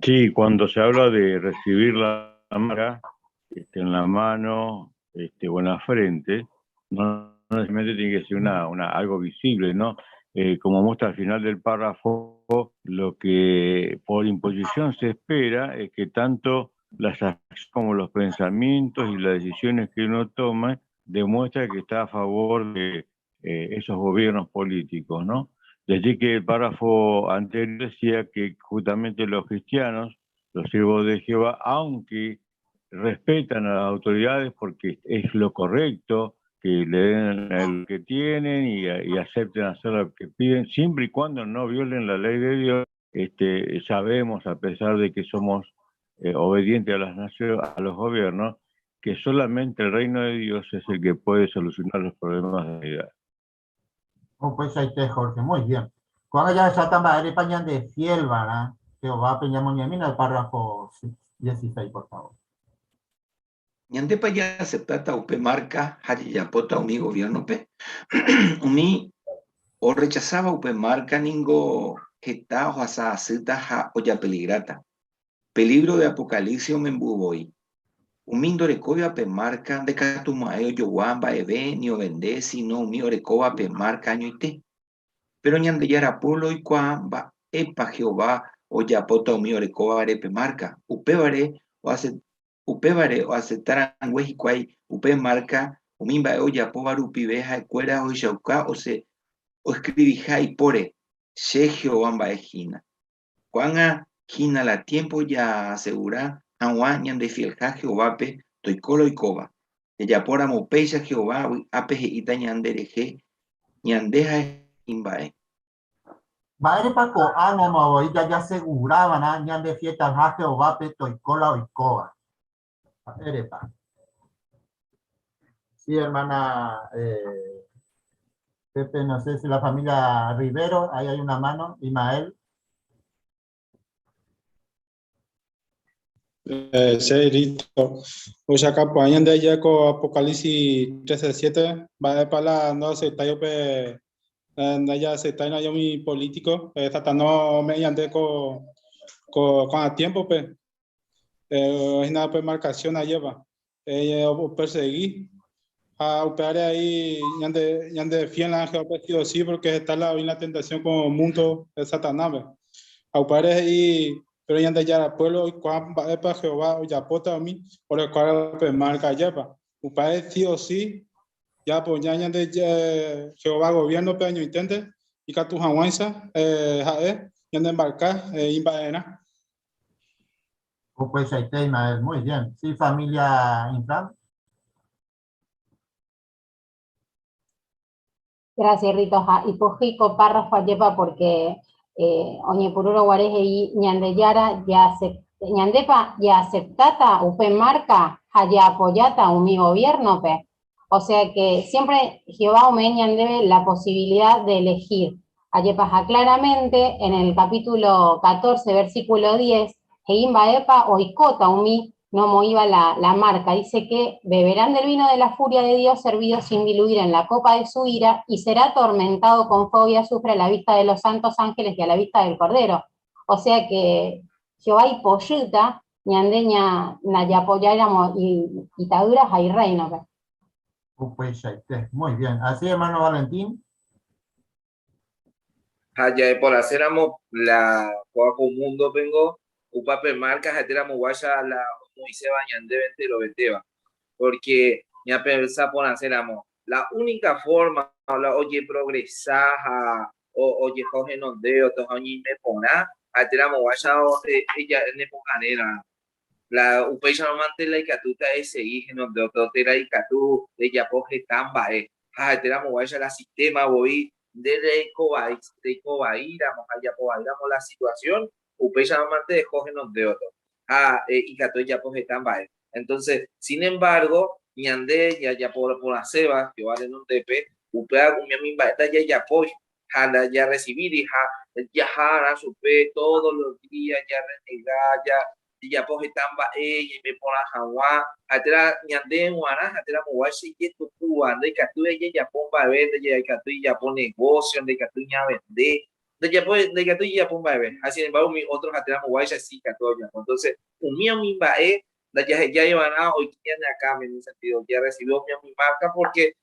Sí, cuando se habla de recibir la marca, en la mano, o en la frente, no necesariamente tiene que ser algo visible, ¿no? Como muestra al final del párrafo, lo que por imposición se espera es que tanto las acciones como los pensamientos y las decisiones que uno toma demuestra que está a favor de esos gobiernos políticos, ¿no? Desde que el párrafo anterior decía que justamente los cristianos, los siervos de Jehová, aunque respetan a las autoridades porque es lo correcto, que le den el que tienen y acepten hacer lo que piden, siempre y cuando no violen la ley de Dios, sabemos, a pesar de que somos obedientes a las naciones, a los gobiernos, que solamente el reino de Dios es el que puede solucionar los problemas de la vida. Oh, pues ahí está, Jorge, muy bien. Cuando ya está tan madre pañan de fiel, ¿verdad? Jehová Peña Moñamina, el párrafo 16, por favor. Ñandepa ya aceptata upe marca, hayayapota umi gobierno pe. Umi o rechazaba upe marca ningo heta o hasa asýta ha ojapeligrata. Pe libro de Apocalipsis omembuvoi. Umi ndorekóiva pe marca ndekatumo'ãi ojogua mba'eve ni ovende, sino umi orekóva pe marca añoite. Pero Ñandejára pueblo oikuaa mba'épa Jehová ojapóta umi orekóvare pe marca. Upévare upévare oacepta rangue hikuái upe marca umi mba'e ojapóva rupive ha'ekuéra ohechauka ose oescribiha ipóre, Che Jehová mba'e hína. Ko'ág̃a hína la tiempo jaasegura hag̃ua ñandefielha Jehovápe toiko la oikóva. Jajapóramo upéicha Jehová vy'ápe he'íta ñanderehe ñande ha imba'e. Mba'érepa ko'ág̃a voi jajasegurava'erã ñandefielha Jehovápe toiko la oikóva? Mba'érepa? Sí, hermana Pepe, no sé si la familia Rivero, ahí hay una mano, Ismael. Sí, listo. O sea, acá, pues, ahí anda ya con Apocalipsis 13:7, va de pala, no acepta yo, pe, anda ya acepta, no, yo mi político, Satanás me ande con a tiempo, pe. Es una pues, marcación allá va. O perseguí. A operar ahí, ñande fiel ángel, pues, sí o sí, porque está la tentación como mundo de Satanás, ve. A operar ahí, pero ñande ya al pueblo, y cuan va pa Jehová, o ya pota a mí, por el cual pues, marca allá, va. Operar sí o sí, ya pues ya ñande ya, Jehová gobierno, pe año intente, y catujahuanza jae, ñande embarcar imbaena. Oh, pues ahí está, Ismael, muy bien. Sí, familia Infran. Gracias, Rito. Ja, y pojico párrafo ayepa porque oñepururo guareje y ñandeyara ya se, ñandepa ya aceptata upe marca ja ya apoyata umi gobierno pe. O sea que siempre Jehová ome ñandebe la posibilidad de elegir. Ayepa ja claramente en el capítulo 14, versículo 10, Jeimba epa oikota umi no moiba la marca. Dice que beberán del vino de la furia de Dios servido sin diluir en la copa de su ira y será atormentado con fuego y azufre a la vista de los santos ángeles y a la vista del Cordero. O sea que Jehová y pollita Ñande ña najapojáiramo ita'ýra ha irréinope. Upeichaite. Muy bien. Así, hermano Valentín. Ha ja'eporãséramo la kóva ko mundo pengo upape marca ha'etéramo guáicha la omoĩséva ñandéve enterovetéva. Porque ñapensa porãséramo la única forma la ojeprogresa ha ojeho henonde otoha oñeime porã ha'etéramo guáicha nepokarẽramo. La upéicharõ mante la ikatúta esegi henonde oto térã ikatu rejapo heta mba'e. Ha ha'etéramo guáicha la sistema voi nde reiko vai, reiko vaíramo ha ejapo vaíramo la situación, upéicharõ mante eho henonde oto ha ikatu ejapo heta mba'e. Entonces, sin embargo, ñande jajapo porãséva Jehová renondépe, upéva umi umi mba'e ndajajapói ha ndajarrecibíri ha jaha'arã chupe todos los días, jarrenega, jajapo heta mba'e ñaime porã hag̃ua, ha térã ñande g̃uarã ha térã moguáicha ijetu'úva, ndaikatúi jajapo mba'eve, ndaikatúi jajapo negocio, ndaikatúi ñavende, ndajapói, ndaikatúi jajapo mba'eve, ha sin embargo umi otro ha térã moguáicha si ikatu ojapo. Entonces, umi umi mba'e ndajahejái va'erã oike ñane akãme en el sentido jarrecibi umi umi marca porque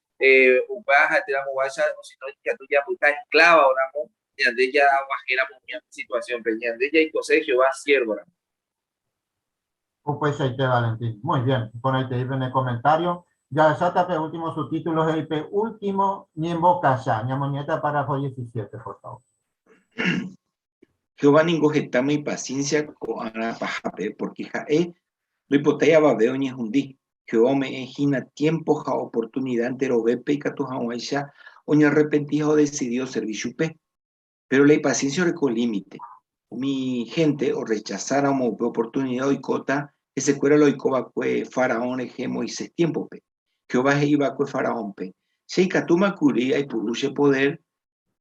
upéva ha'etéramo guáicha o si no ikatu japyta esclava ramo ñande jaguahẽramo umi situación-pe, ñande jaikose Jehová siervo ramo. Upeichaite, Valentín. Muy bien, iporãitei pene comentario. Jahecháta pe último subtítulo he'i pe último ñembokacha. Ñamoñe'ẽta párrafo 17, por favor. Jehová ningo hetáma ipasiénsia ko'ág̃a pahápe, pórke ha'e ndoipotái avave oñehundi. Jehová ome'ẽ hína tiémpo ha oportunida enterovépe ikatu hag̃uáicha oñarrepenti ha odesidi oservi chupe. Péro la ipasiénsia oreko límite. Umi hénte orrechasáramo upe oportunida oikóta hesekuéra la oiko va'ekue faraón rehe Moisés tiémpope. Jehová he'i va'ekue faraónpe, Che ikatúma kuri aipuru che podér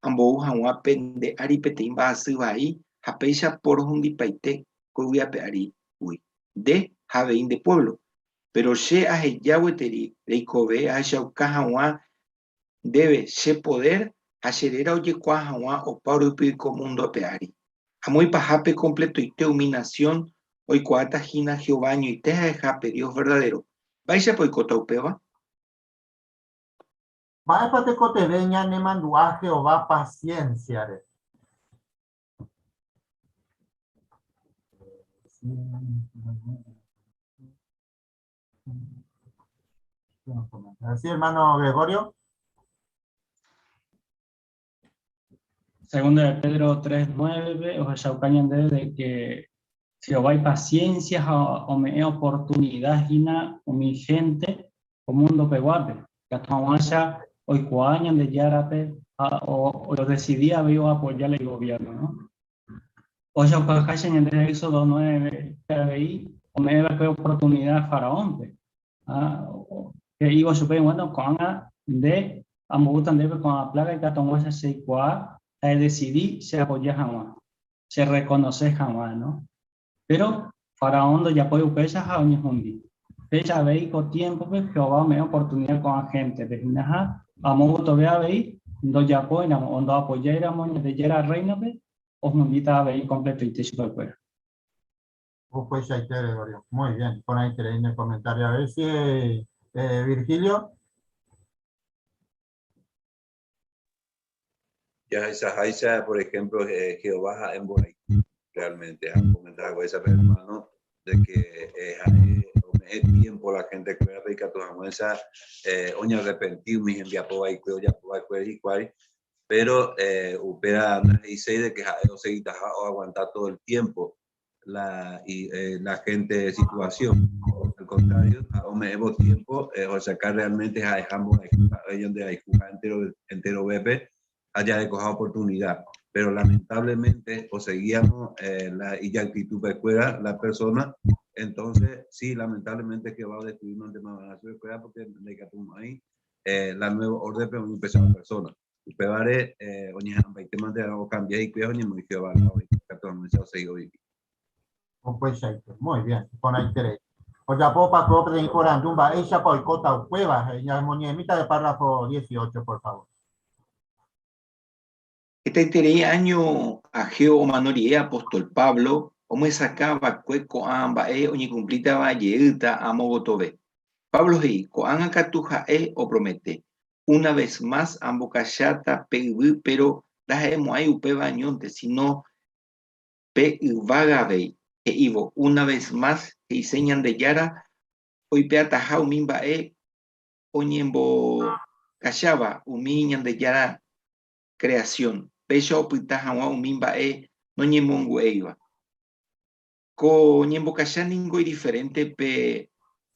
ambou hag̃ua pende ári peteĩ mba'asy vai ha péicha porohundipaite ko yvy ape árigui, nde ha avei nde puévlo. Péro che aheja gueteri reikove ahechauka hag̃ua ndéve che podér ha che réra ojekuaa hag̃ua opa rupi ko múndo ape ári. Amo ipahápe kompletoite umi nasión oikuaáta hína Jehová añoite ha'eha pe Dios verdadéro. Mba'éichapa oikóta upéva? Mba'épa tekotevẽ ñanemandu'a Jehová pasiénsiare? Sí, hermano Gregorio. Segundo de Pedro 3.9 ohechauka ñandéve de que Jehová ipaciencia ha ome'ẽ oportunidad hína umi gente ko mundo peguápe, ikatu hag̃uáicha oikuaa Ñandejárape ha odesidi avei oapoja la igobierno, no? Ohechaukaháicha ñandéve Éxodo 9 avei ome'ẽ va'ekue oportunidad Faraónpe, he'ívo chupe, bueno, ko'ág̃a nde amboúta ndéve ko'ã plága ikatu hag̃uáicha cheikuaa ha edesidi cheapoja hag̃ua, cherekonose hag̃ua, no? Péro Faraón ndojapói upéicha ha oñehundi. Péicha avei ko tiémpope Jehová ome'ẽ oportunida ko'ã héntepe hína ha amo gotove avei ndojapóiramo o ndoapojáiramo Ñandejára Rréinope ohundíta avei kompletoite chupekuéra. Upeichaite, Gregorio. Muy bien, iporãiterei ne comentario. A ver si eh, Virgilio. Jahechaháicha, por ejemplo, eh, Jehová ha'e mborayhu realmente. Ha comentaba haguéicha pe hermano de que eh, ha'e ome'ẽ tiempo la gente kuérape ikatu hag̃uáicha eh, oñarrepenti umi hembiapo vaikue ojapo va'ekue hikuái, pero eh, upéva ndahe'iséi de que ha'e osegitaha oaguanta todo el tiempo la, y, eh, la gente situación. Al contrario, ome'ẽvo tiempo eh, osacar realmente ha'eha mborayhu ha'e ñanderayhuha entero, enterovépe ha jarekoha oportunidad. Pero lamentablemente o seguíamos eh, la iyactitudpekuéra la persona, entonces sí, lamentablemente Jehová odestruirnos ante chupekuéra porque ndaikatumo'ãi eh, la nueva orden pe oñepesava persona. Upévare eh, oñeha'ãmbaitémante okambia hikuái ha oñemoĩ Jehová ládo ikatu hag̃uáicha osegi ovivi. Upeichaite. Muy bien, iporãiterei. Ojapo Paco peteĩ porandu mba'éichapa oikóta upéva, he'i ñamoñe'ẽmíta de párrafo 18, por favor. Hetaiterei áño Ageo omano rire apóstol Pablo Omyesakã va'ekue ko'ã mba'e oñekumplítava jeýta amo gotove. Pablo he'i, Ko'ág̃a katu ha'e opromete, Una ves más ambokacháta pe yvy péro ndaha'emo'ãi upéva añónte, síno pe yvága avei. He'ívo, Una ves más he'ise Ñandejára oipe'ataha umi mba'e oñembokacháva umi Ñandejára creación, péicha opyta hag̃ua umi mba'e noñemongu'éiva. Ko ñembokacha ningo idiferente pe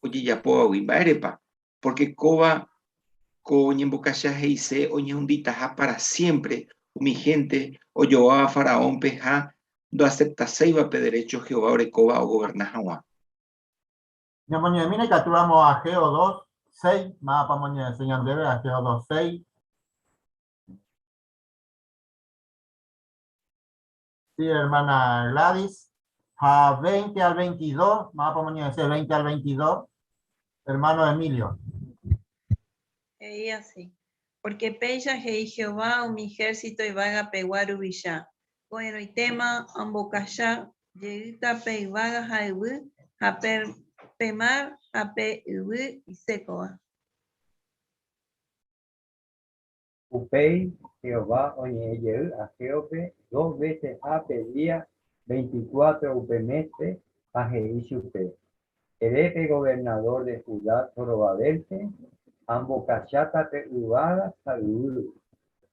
ojejapóvagui. Mba'érepa? Porque kóva ko ñembokacha he'ise oñehunditaha para siempre umi hénte ojoguáva faraónpe ha ndoaseptaséiva pe derécho Jehová orekóva ogoverna hag̃ua. Ñamoñe'ẽmína ikatúramo Ageo 2, 6, mávapa omoñe'ẽse ñandéve Ageo 2, 6. Sí, hermana Gladys. Ha 20 al 22, mávapa omoñe'ẽse 20 al 22. Hermano Emilio. He'i así, Porque péicha he'i Jehová umi ejército yvága pegua ruvicha, ko'ẽrõitéma ombokacha jeýta pe yvága ha yvy, ha pe mar ha pe yvy isékova. Upéi Jehová oñe'ẽ jey Agéope dos véseha pe día veinticuatro upe méspe ha he'i chupe, Ere pe governadór de Judá Zorobabélpe, Ambokacháta pe yvága ha yvy,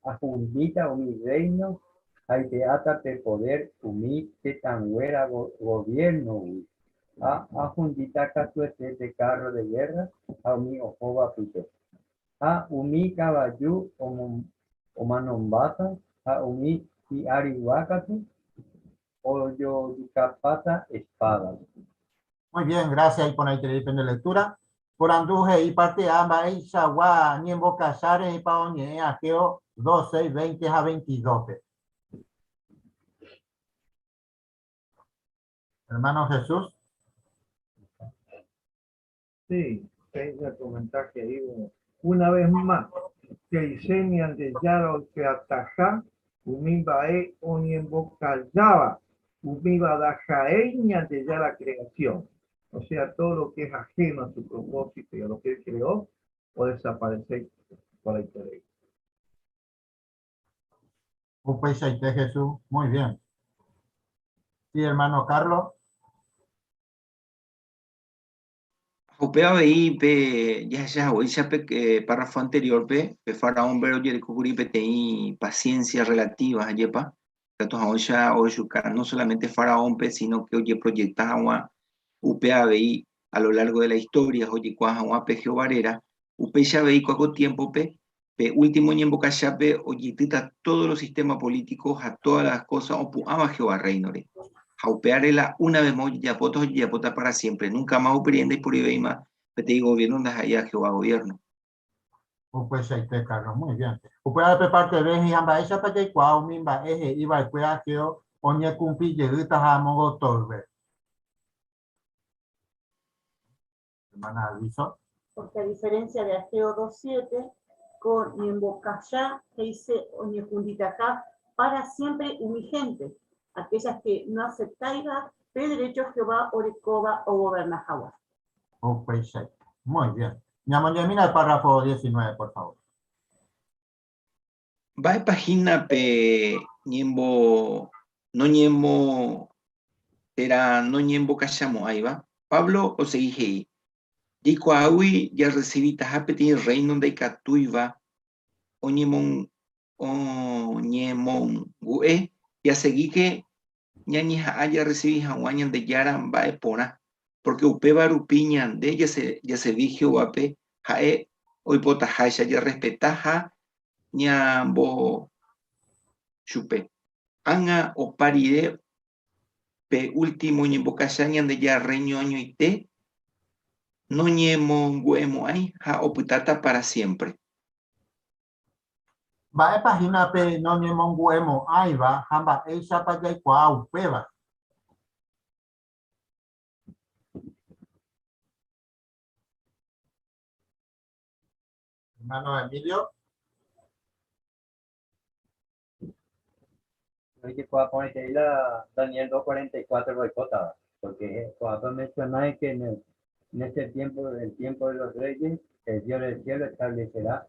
ahundíta umi rréino ha aipe'áta pe podér umi tetãnguéra goviérnogui, ha ahundíta katuete pe kárro de gérra ha umi ohóva pype. Ha umi kavaju omanombáta ha umi hi'arigua katu ojojukapáta espádape. Muy bien, gracias iporãiterei pende lectura. Porandu he'i parte A mba'eichagua ñembokacha rehepa oñe'ẽ Ageo 2, 6, 20 ha 22-pe. Hermano Jesús. Sí, péicha comenta he'ívo una vez más, he'ise Ñandejára oipe'ataha umi mba'e oñembokalláva, umíva ndaha'éi Ñandejára creación, o sea, todo lo que es ajeno a su propósito y a lo que él creó, odesaparece porãiterei. Upeichaite Jesús, muy bien. Sí, hermano Carlos. Upéva avei pe jahecha haguéicha pe párrafo anterior-pe, pe faraón-pe ojereko kuri peteĩ paciencia relativa, ajépa? Ikatu hag̃uáicha ohechuka no solamente faraón-pe, sino que ojeproyecta hag̃ua upe avei a lo largo de la historia ojekuaa hag̃ua pe Jehová réra. Upéicha avei ko'ã ko tiempo-pe, pe último ñembokachápe ojeitýta todos los sistemas políticos ha todas las cosas opu'ãva Jehová Reino-re. Ha upévare la una vez más ojejapóta, ojejapóta para siempre. Nunca más uperiénda ndaiporivéima peteĩ gobierno ndaha'éiva Jehová gobierno. Upeichaite, Carlos, muy bien. Upévare pe parte B he'i ha mba'éichapa jaikuaa umi mba'e he'i va'ekue Ageo oñekumpli jeýta ha amogotorve. Hermana Alviso. Porque a diferencia de Ageo 2.7, con Ñembokachá he'ise oñehunditaha para siempre umi gente, aquellas que no aceptaiva pe derecho Jehová orekóva ogoberna hag̃ua. Upeichaite. Muy bien. Ñamoñe'ẽmína el párrafo 19, por favor. Mba'épa hína pe ñembo noñemo térã noñembokachamo'ãiva? Pablo osegi he'i, Jaikuaágui jarresivitaha peteĩ rréino ndaikatúiva oñemongu'e, jasegíke ñañeha'ã jarresivi hag̃ua Ñandejára mba'eporã, pórke upéva rupi ñande jaservi Jehovápe ha'e oipotaháicha jarrespeta ha ñambochupe. Ág̃a opa rire pe último ñembokacha Ñandejára Rréino añoite noñemongu'emo'ãi ha opytáta pára siémpre. Mba'épa hína pe noñemongu'emo'ãiva ha mba'éichapa jaikuaa upéva? Hermano Emilio. Ojekuaa porãiterei la Daniel 2.44 oikótava, porque ko'ápe omensiona que en el, en este tiempo, el tiempo de los reyes, el Dios del cielo establecerá,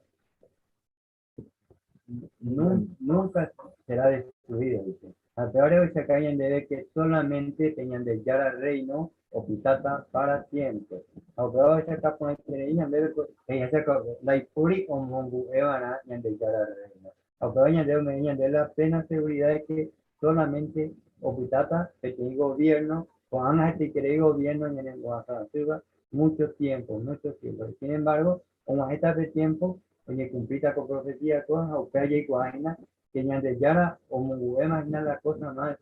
nunca será destruido, dice. Ha peor oichaka ñandéve que solamente pe Ñandejára reino opytáta para siempre. Ha upéva oichaka porãiterei ñandéve, he'iháicha ko ndaipóri omongu'eva'erã Ñandejára reino. Ha upéva ñande ome'ẽ ñande la plena seguridad de que solamente opytáta peteĩ gobierno, ko'ág̃a hetaiterei gobierno ñanembohasa'asýva mucho tiempo, mucho tiempo. Sin embargo, og̃uahẽta pe tiempo oñekumplíta ko profecía kóva ha upéva jaikuaa hína que Ñandejára omongu'éma hína la cosa más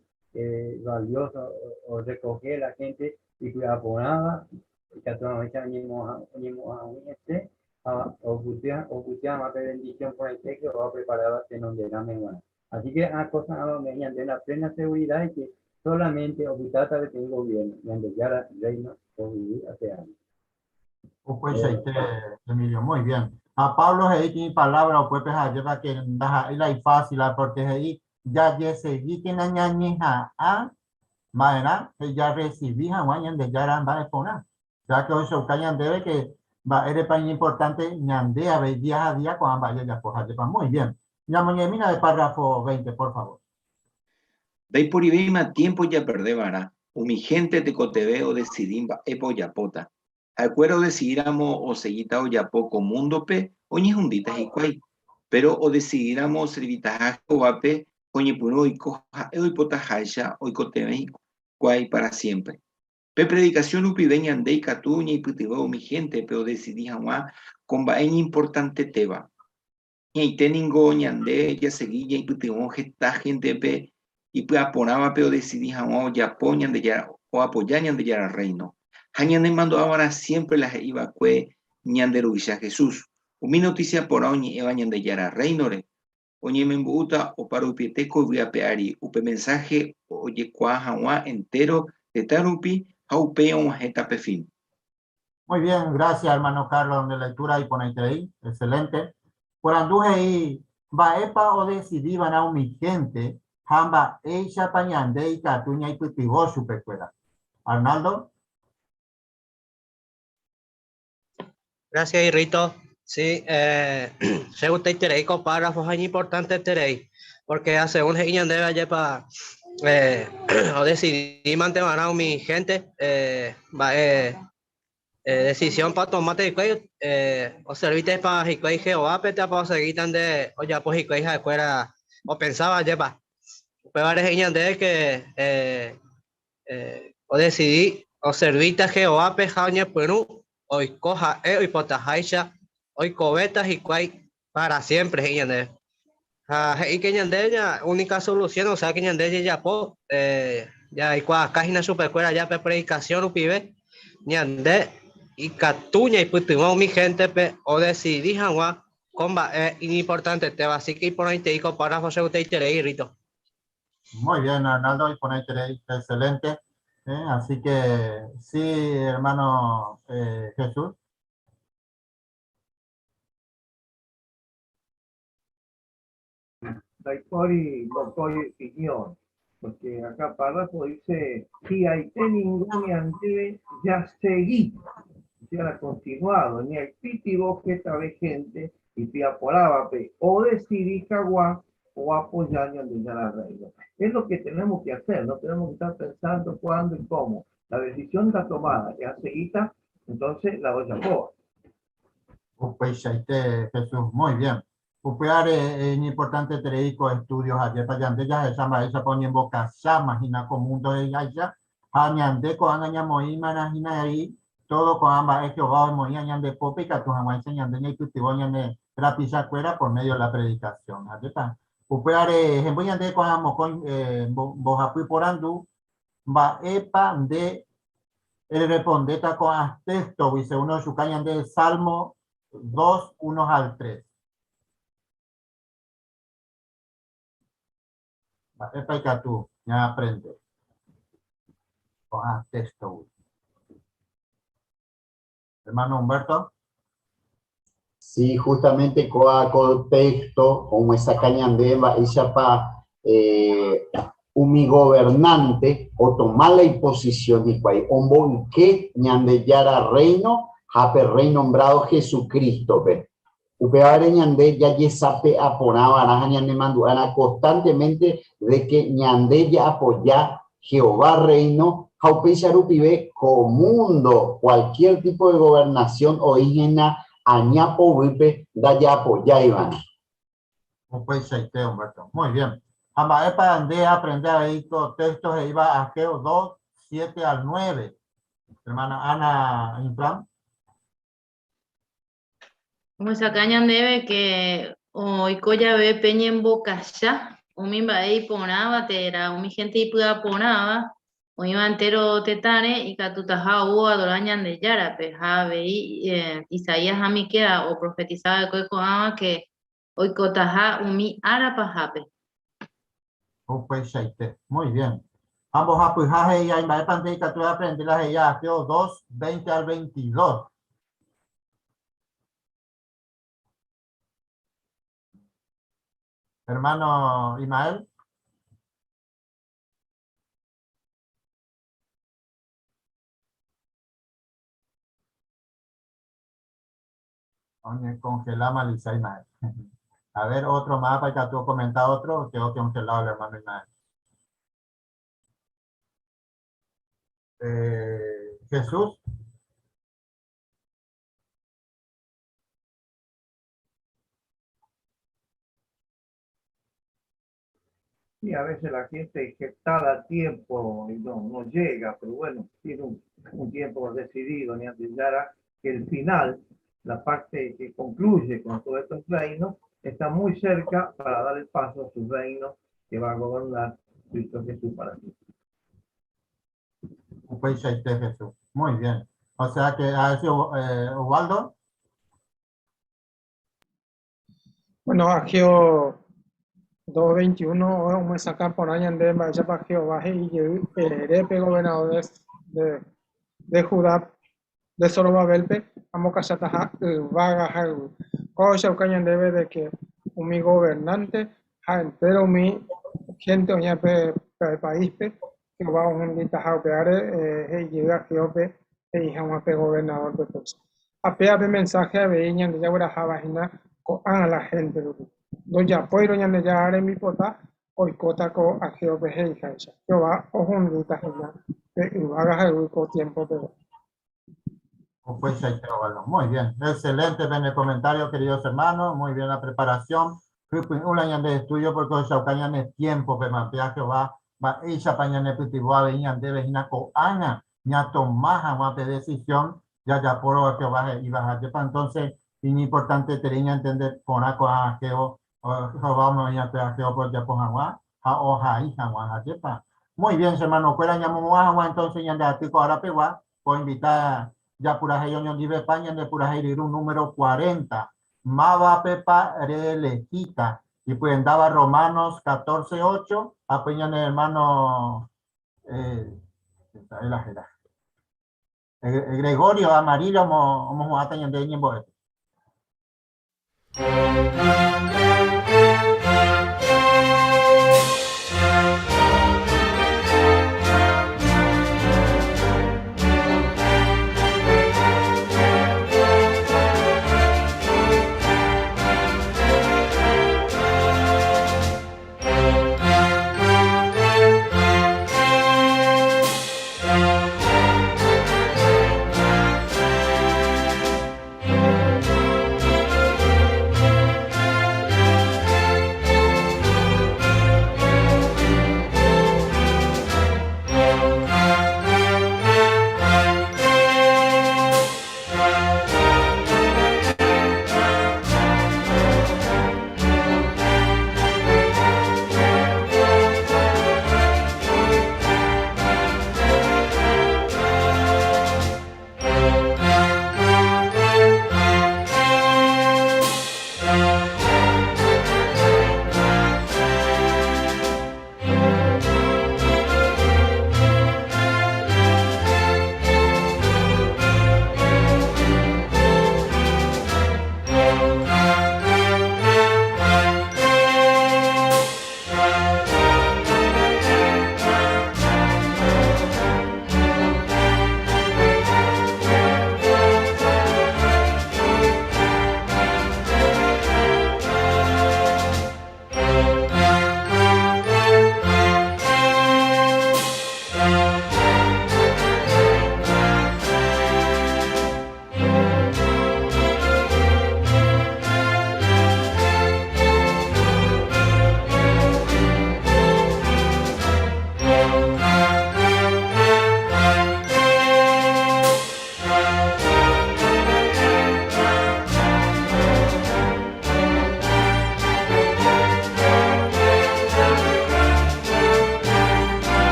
valiosa, orrekohe la gente ipy'aporãva ikatu hag̃uáicha oñemo'ag̃ui hese ha ohupity'a hag̃ua pe bendición porãite Jehová opreparáva tenonderãme g̃uarã. Así que ã cosa ãva ome'ẽ ñande la plena seguridad de que solamente opytáta peteĩ gobierno, Ñandejára Reino ko yvy ape ári. Upeichaite, Emilio, muy bien. Ha Pablo he'i peteĩ palabra upépe ha'éva que ndaha'éi la ifácil-a porque he'i jajesegíkena ñañeha'ã Ma'erã jarresivi hag̃ua Ñandejára mba'e porã. Ya que ohechauka ñandéve que mba'érepa iñimportante ñande avei día ha día ko'ã mba'e jajapo ha'épa. Muy bien. Ñamoñe'ẽmína de párrafo 20, por favor. Ndaiporivéima tiempo japerde va'erã, umi hénte tekotevẽ odesidi mba'épa ojapóta. Ha'ekuéra odesidíramo osegíta ojapo ko múndope, oñehundíta hikuái. Péro odesidíramo oservitaha Jehovápe, oñepyrũ oiko ha'e oipotaháicha oikotevẽ hikuái pára siémpre. Pe predikasión rupive ñande ikatu ñaipytyvõ umi héntepe odesidi hag̃ua ko mba'e iñimportantetéva. Hi'ãite ningo ñande jasegi ñaipytyvõ heta héntepe ipy'aporãvape odesidi hag̃ua ojapo Ñandejára, oapoja Ñandejára Rréino. Ha ñanemandu'ava'erã siémpre la he'i va'ekue ñande Ruvicha Jesús, Umi notísia porã oñe'ẽva Ñandejára Rréinore, oñemombe'úta oparupiete ko yvy ape ári upe mensáhe ojekuaa hag̃ua entéro tetã rupi ha upéi og̃uahẽta pe fin. Muy bien, gracias hermano Carlos nde lectura iporãiterei, excelente. Porandu he'i mba'épa odecidiva'erã umi hénte ha mba'éichapa ñande ikatu ñaipytyvõ chupekuéra. Arnaldo. Gracias, Irrito. Sí, eh, che gustaiterei ko párrafo ha iñimportanteterei, porque asegún he'i ñandéve ajépa eh, odecidi mante va'erã umi gente eh, mba'e eh, decisión pa otomáta hikuái eh, oservítepa hikuái Jehovápe térãpa osegíta nde ojapo hikuái ha'ekuéra opensáva ajépa. Upévare he'i ñandéve que eh, eh, odecidi oservíta Jehovápe ha oñepyrũ oiko ha'e oipotaháicha oikovéta hikuái para siempre, he'i ñandéve. Ha he'i que ñande ña única solución, o sea que ñande jajapo, eh, jaikuaaka hína chupekuéra ja pe predicación rupive, ñande ikatu ñaipytyvõ umi héntepe odesidi hag̃ua ko mba'e iñimportantetéva. Así que iporãitei ko párrafo chegustaiterei, Rito. Muy bien, Arnaldo, iporãiterei, excelente. Eh, así que sí, hermano eh, Jesús. Ndaipóri mokõi opinión, porque acá párrafo dice, hi'aite ningo ñandéve jasegi, o sea, continuado, ñaipytyvõ hetave gente ipy'aporãvape odecidi hag̃ua oapoya Ñandejára Reino. Es lo que tenemos que hacer, no tenemos que estar pensando cuándo y cómo. La decisión está tomada, jasegíta, entonces la ojapóva. Upeichaite, Jesús, muy bien. Upévare iñimportanteterei ko estudio ajépa ñande jahecha mba'éichapa oñembokacháma hína ko mundo he'iháicha ha ñande ko'ág̃a ñamoĩmarã hína he'i todo ko'ã mba'e Jehová omoĩva ñande pópe ikatu hag̃uáicha ñande ñaipytyvõ ñane rapichakuéra por medio de la predicación. Ajépa upévare hemby ñande ko'ã mokõi mbohapy porandu mba'épa nde ererepondéta ko'ã téxtogui según ochuka ñande Salmo 2, 1 al 3. Mba'épa ikatu ñaaprende ko'ã téxtogui? Hermano Humberto. Sí, justamente ko'ã ko texto omyesakã ñande mba'éichapa eh, umi gobernante otoma la iposición hikuái omboyke Ñandejára Rréino ha pe Rréi nombrado Jesucrístope. Upévare ñande jajesape'a porã va'erã ha ñanemandu'arã constantemente de que ñande jaapoja Jehová Rréino ha upéicha rupive ko mundo, cualquier tipo de gobernación oĩ hína aña poguýpe ndajaapojáiva'erã. Upeichaite, Humberto. Muy bien. Ha mba'épa nde aprende avei ko texto he'íva Ageo 2, 7 al 9? Hermana Ana Inclán. Omyesakã ñandéve que oiko jave pe ñembokacha umi mba'e iporãva térã umi gente ipy'aporãva oĩva entéro tetãre ikatutaha ou oadora Ñandejárape, ha avei Isaías ha Miqueas oprofetisa va'ekue ko'ãva ke oikotaha umi ára pahápe. Upeichaite. Muy bien. Ha mbohapyha he'i ai mba'épa nde ikatu eaprende la he'i Ageo 2, 20 al 22. Hermano Imael. Oñecongelama Lisa Imael. A ver, otro más, para que tú comentar otro, quedó congelado el hermano Imael. Eh, Jesús. Sí, a veces la gente que tarda tiempo y no, no llega, pero bueno, tiene un, un tiempo decidido, ni antes ya que el final, la parte que concluye con todos estos reinos, está muy cerca para dar el paso a su reino que va a gobernar Cristo Jesús para siempre. Upeichaite, Jesús. Muy bien. O sea que a ese, eh, Osvaldo. Bueno, Ageo 2.21 omyesakã porã ñande mba'éichapa Jehová he'i jey Erépe gobernador de, de Judá de Zorobabélpe amokachataha yvága ha yvy. Ko ohechauka ñandéve de que umi gobernante ha entéro umi hénte oĩva pe paíspe Jehová ohunditaha upévare he'i jey Agéope he'i hag̃ua pe governadórpe péicha. Ha péva pe mensáhe avei ñande jagueraháva hína ko'ág̃a la hénte rupi. Ndojapóirõ Ñandejára rembipota oikóta ko Agéope he'iháicha, Jehová ohundíta hína pe yvága ha yvy ko tiémpo peve. Upeichaite, Osvaldo. Muy bien. Excelente pene comentario, queridos hermanos. Muy bien la preparación. Hypy'ũ la ñande estudio porque ohechauka ñane tiempo pe mapea Jehová mba'éichapa ñanepytyvõ avei ñandéve hína ko'ág̃a ñatoma hag̃ua pe decisión jajapórõ Jehová he'íva ha jepa entonces iñimportanteterei ñantende porã ko'ã Jehová omoĩ va'ekue Agéope ojapo hag̃ua ha ohai hag̃ua ha jepa. Muy bien, che hermanokuéra, ñamomo'ã hag̃ua entonces ñande aty ko ára pegua, poinvita japurahéi oñondivepa ñande purahéi ryru número 40. Mávapepa reelehíta? Ipyendáva Romanos 14, 8, ha ñane hermano eh, la héra. Gregorio Amarillo omohu'ãta ñande ñembo'épe.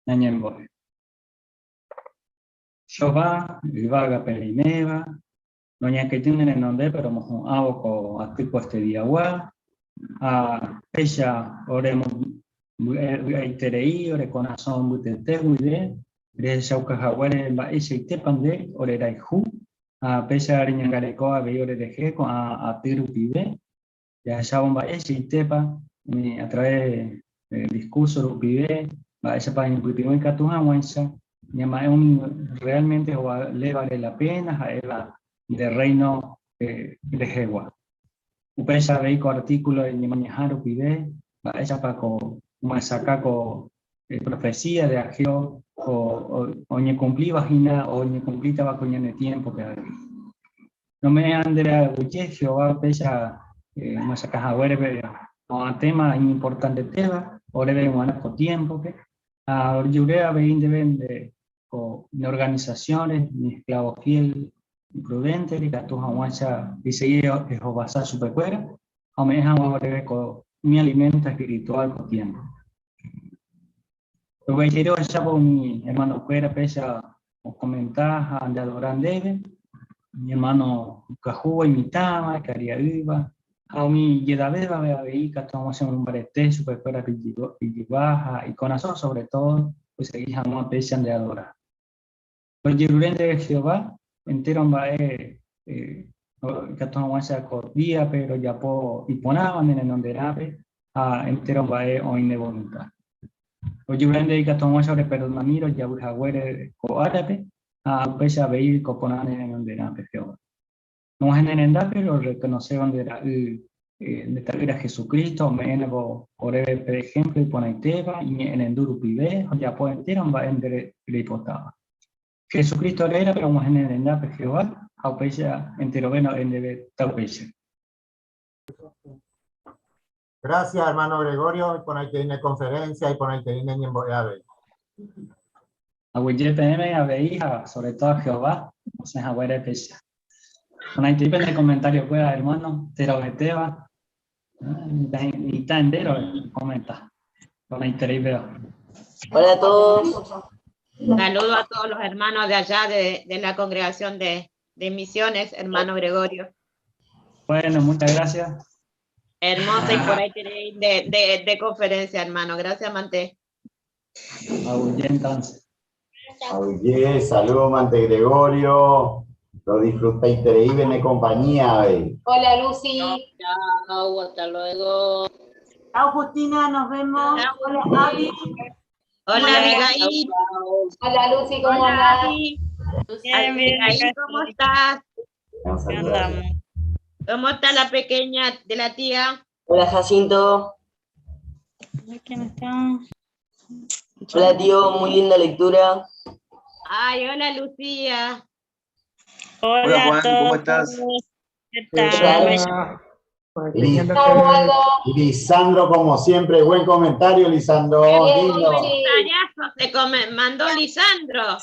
Ñañembo'e. Jehová, yvágape reiméva, roñakãity ne renondépe romohu'ãvo ko aty koestediagua, ha péicha ore vy'aiterei ore korasõ mbytete guive rehechauka haguére mba'eichaitépa nde ore rayhu ha péicha reñangareko avei orerehe ko'ã aty rupive, jahechávo mba'eichaitépa umi a través del discurso rupive mba'éichapa ñaipytyvõ ikatu hag̃uáicha ñama'ẽ umi realmente ovalévare la pena ha'éva nde Reino rehegua. Upéicha avei ko artículo ñemañaha rupive mba'éichapa ko omyesakã ko profecía de Ageo oñekumplíva hína o oñekumplítava ko ñane tiémpope avei. Rome'ẽ ndéve aguyje Jehová péicha omyesakã haguére pe ko'ã téma iñimportantetéva oréve g̃uarã ko tiémpope, ha ojerure avei ndéve nde ko ne organisasiõre, umi esklávo fiél y prudéntere, ikatu hag̃uáicha resegi ehovasa chupekuéra ha ome'ẽ hag̃ua oréve ko umi aliménto espirituál ko tiémpope. Roguejere ohechávo umi hermano-kuéra péicha okomenta ha ndeadora ndéve, umi hermano ipyahúva, imitãva, ikaria'ýva, ha umi ijedavévape avei ikatu hag̃ua chemombarete chupekuéra ijyva ha ikorasõ sobre todo osegi hag̃ua péicha ndeadora. Rojerure ndéve Jehová, entéro mba'e ikatu hag̃uáicha ko díape rojapo iporãva ne renonderãpe ha entéro mba'e oĩ ne voluntad. Rojerure ndéve ikatu hag̃uáicha oreperdonami rojavy haguére ko árape ha upéicha avei oiko porã ne renonderãpe Jehová. Og̃uahẽ ne rendápe rorrekonosévo nde Ra'y, nde Ta'ýra Jesucristo, ome'ẽvo oréve pe ehémplo iporãitéva, iñe'ẽrendu rupive ha ojapo entéro mba'e nde reipotáva. Jesucristo rérape og̃uahẽ ne rendápe Jehová, ha upéicha enterove ro'e ndéve taupéicha. Gracias, hermano Gregorio, iporãitei ne conferencia, iporãitei ne ñembo'e avei. Aguyje peẽme avei ha sobre todo a Jehová osẽ haguére péicha. Porãitei pene comentario kuéra hermano, terovetéva, mitã entero comenta. Porãiterei péva. Hola a todos. Saludo a todos los hermanos de allá de la congregación de Misiones, hermano Gregorio. Bueno, muchas gracias. Hermosa y por ahí tenéis de conferencia, hermano. Gracias, Mante. Aguyje entonces. Aguyje, saludos, Mante Gregorio. Lo disfruté y en compañía. Hola, Lucy. Chao, hasta luego. Chao, Justina, nos vemos. Hola, Abby. Hola, Abigail. Hola, Lucy, ¿cómo Hola, andás? Abby. Bien, bien, Abigail, acá ¿cómo estás? andamos. ¿Cómo está la pequeña de la tía? Hola, Jacinto. ¿Quién está? Hola, tío, muy linda lectura. Ay, hola, Lucía. Hola, Hola, Juan, a todos. ¿cómo estás? ¿Qué tal? Lisandro, como siempre, buen comentario, Lisandro. Lindo. Comentariazo se mandó Lisandro.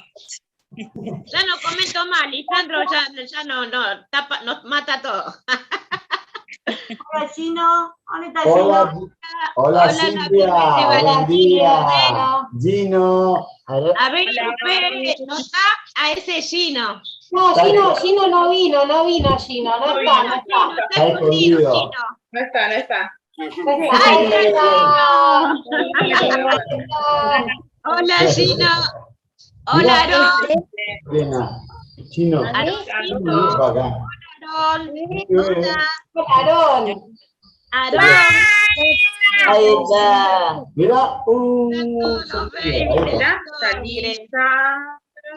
Ya no comento más, Lisandro ya no, no, tapa, nos mata todo. Hola, Gino. ¿Dónde está Hola, Gino? hola, Hola, Silvia, Gabriel, buen día. Gino. A ver, Lupe, no está a ese Gino. No, Gino, Gino no vino, no vino Gino, no está, no está. Está escondido. No está, no está. Ay, está. Hola, Gino. Hola, Aarón. Elena. Chino. Aaroncito. Acá. Aarón. Hola. Aarón. Aarón. Ahí está. Mira. Mira, está lista.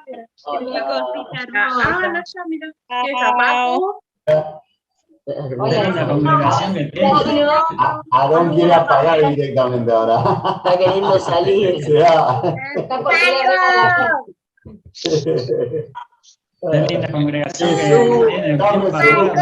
Qué cosita Ah, hermosa. no, ya, mira. ¿Qué zapato? La congregación que tiene. Aarón quiere apagar directamente ahora. Está queriendo salir. Se va. Está por querer regalar. Qué linda congregación que tiene. Estamos seguros.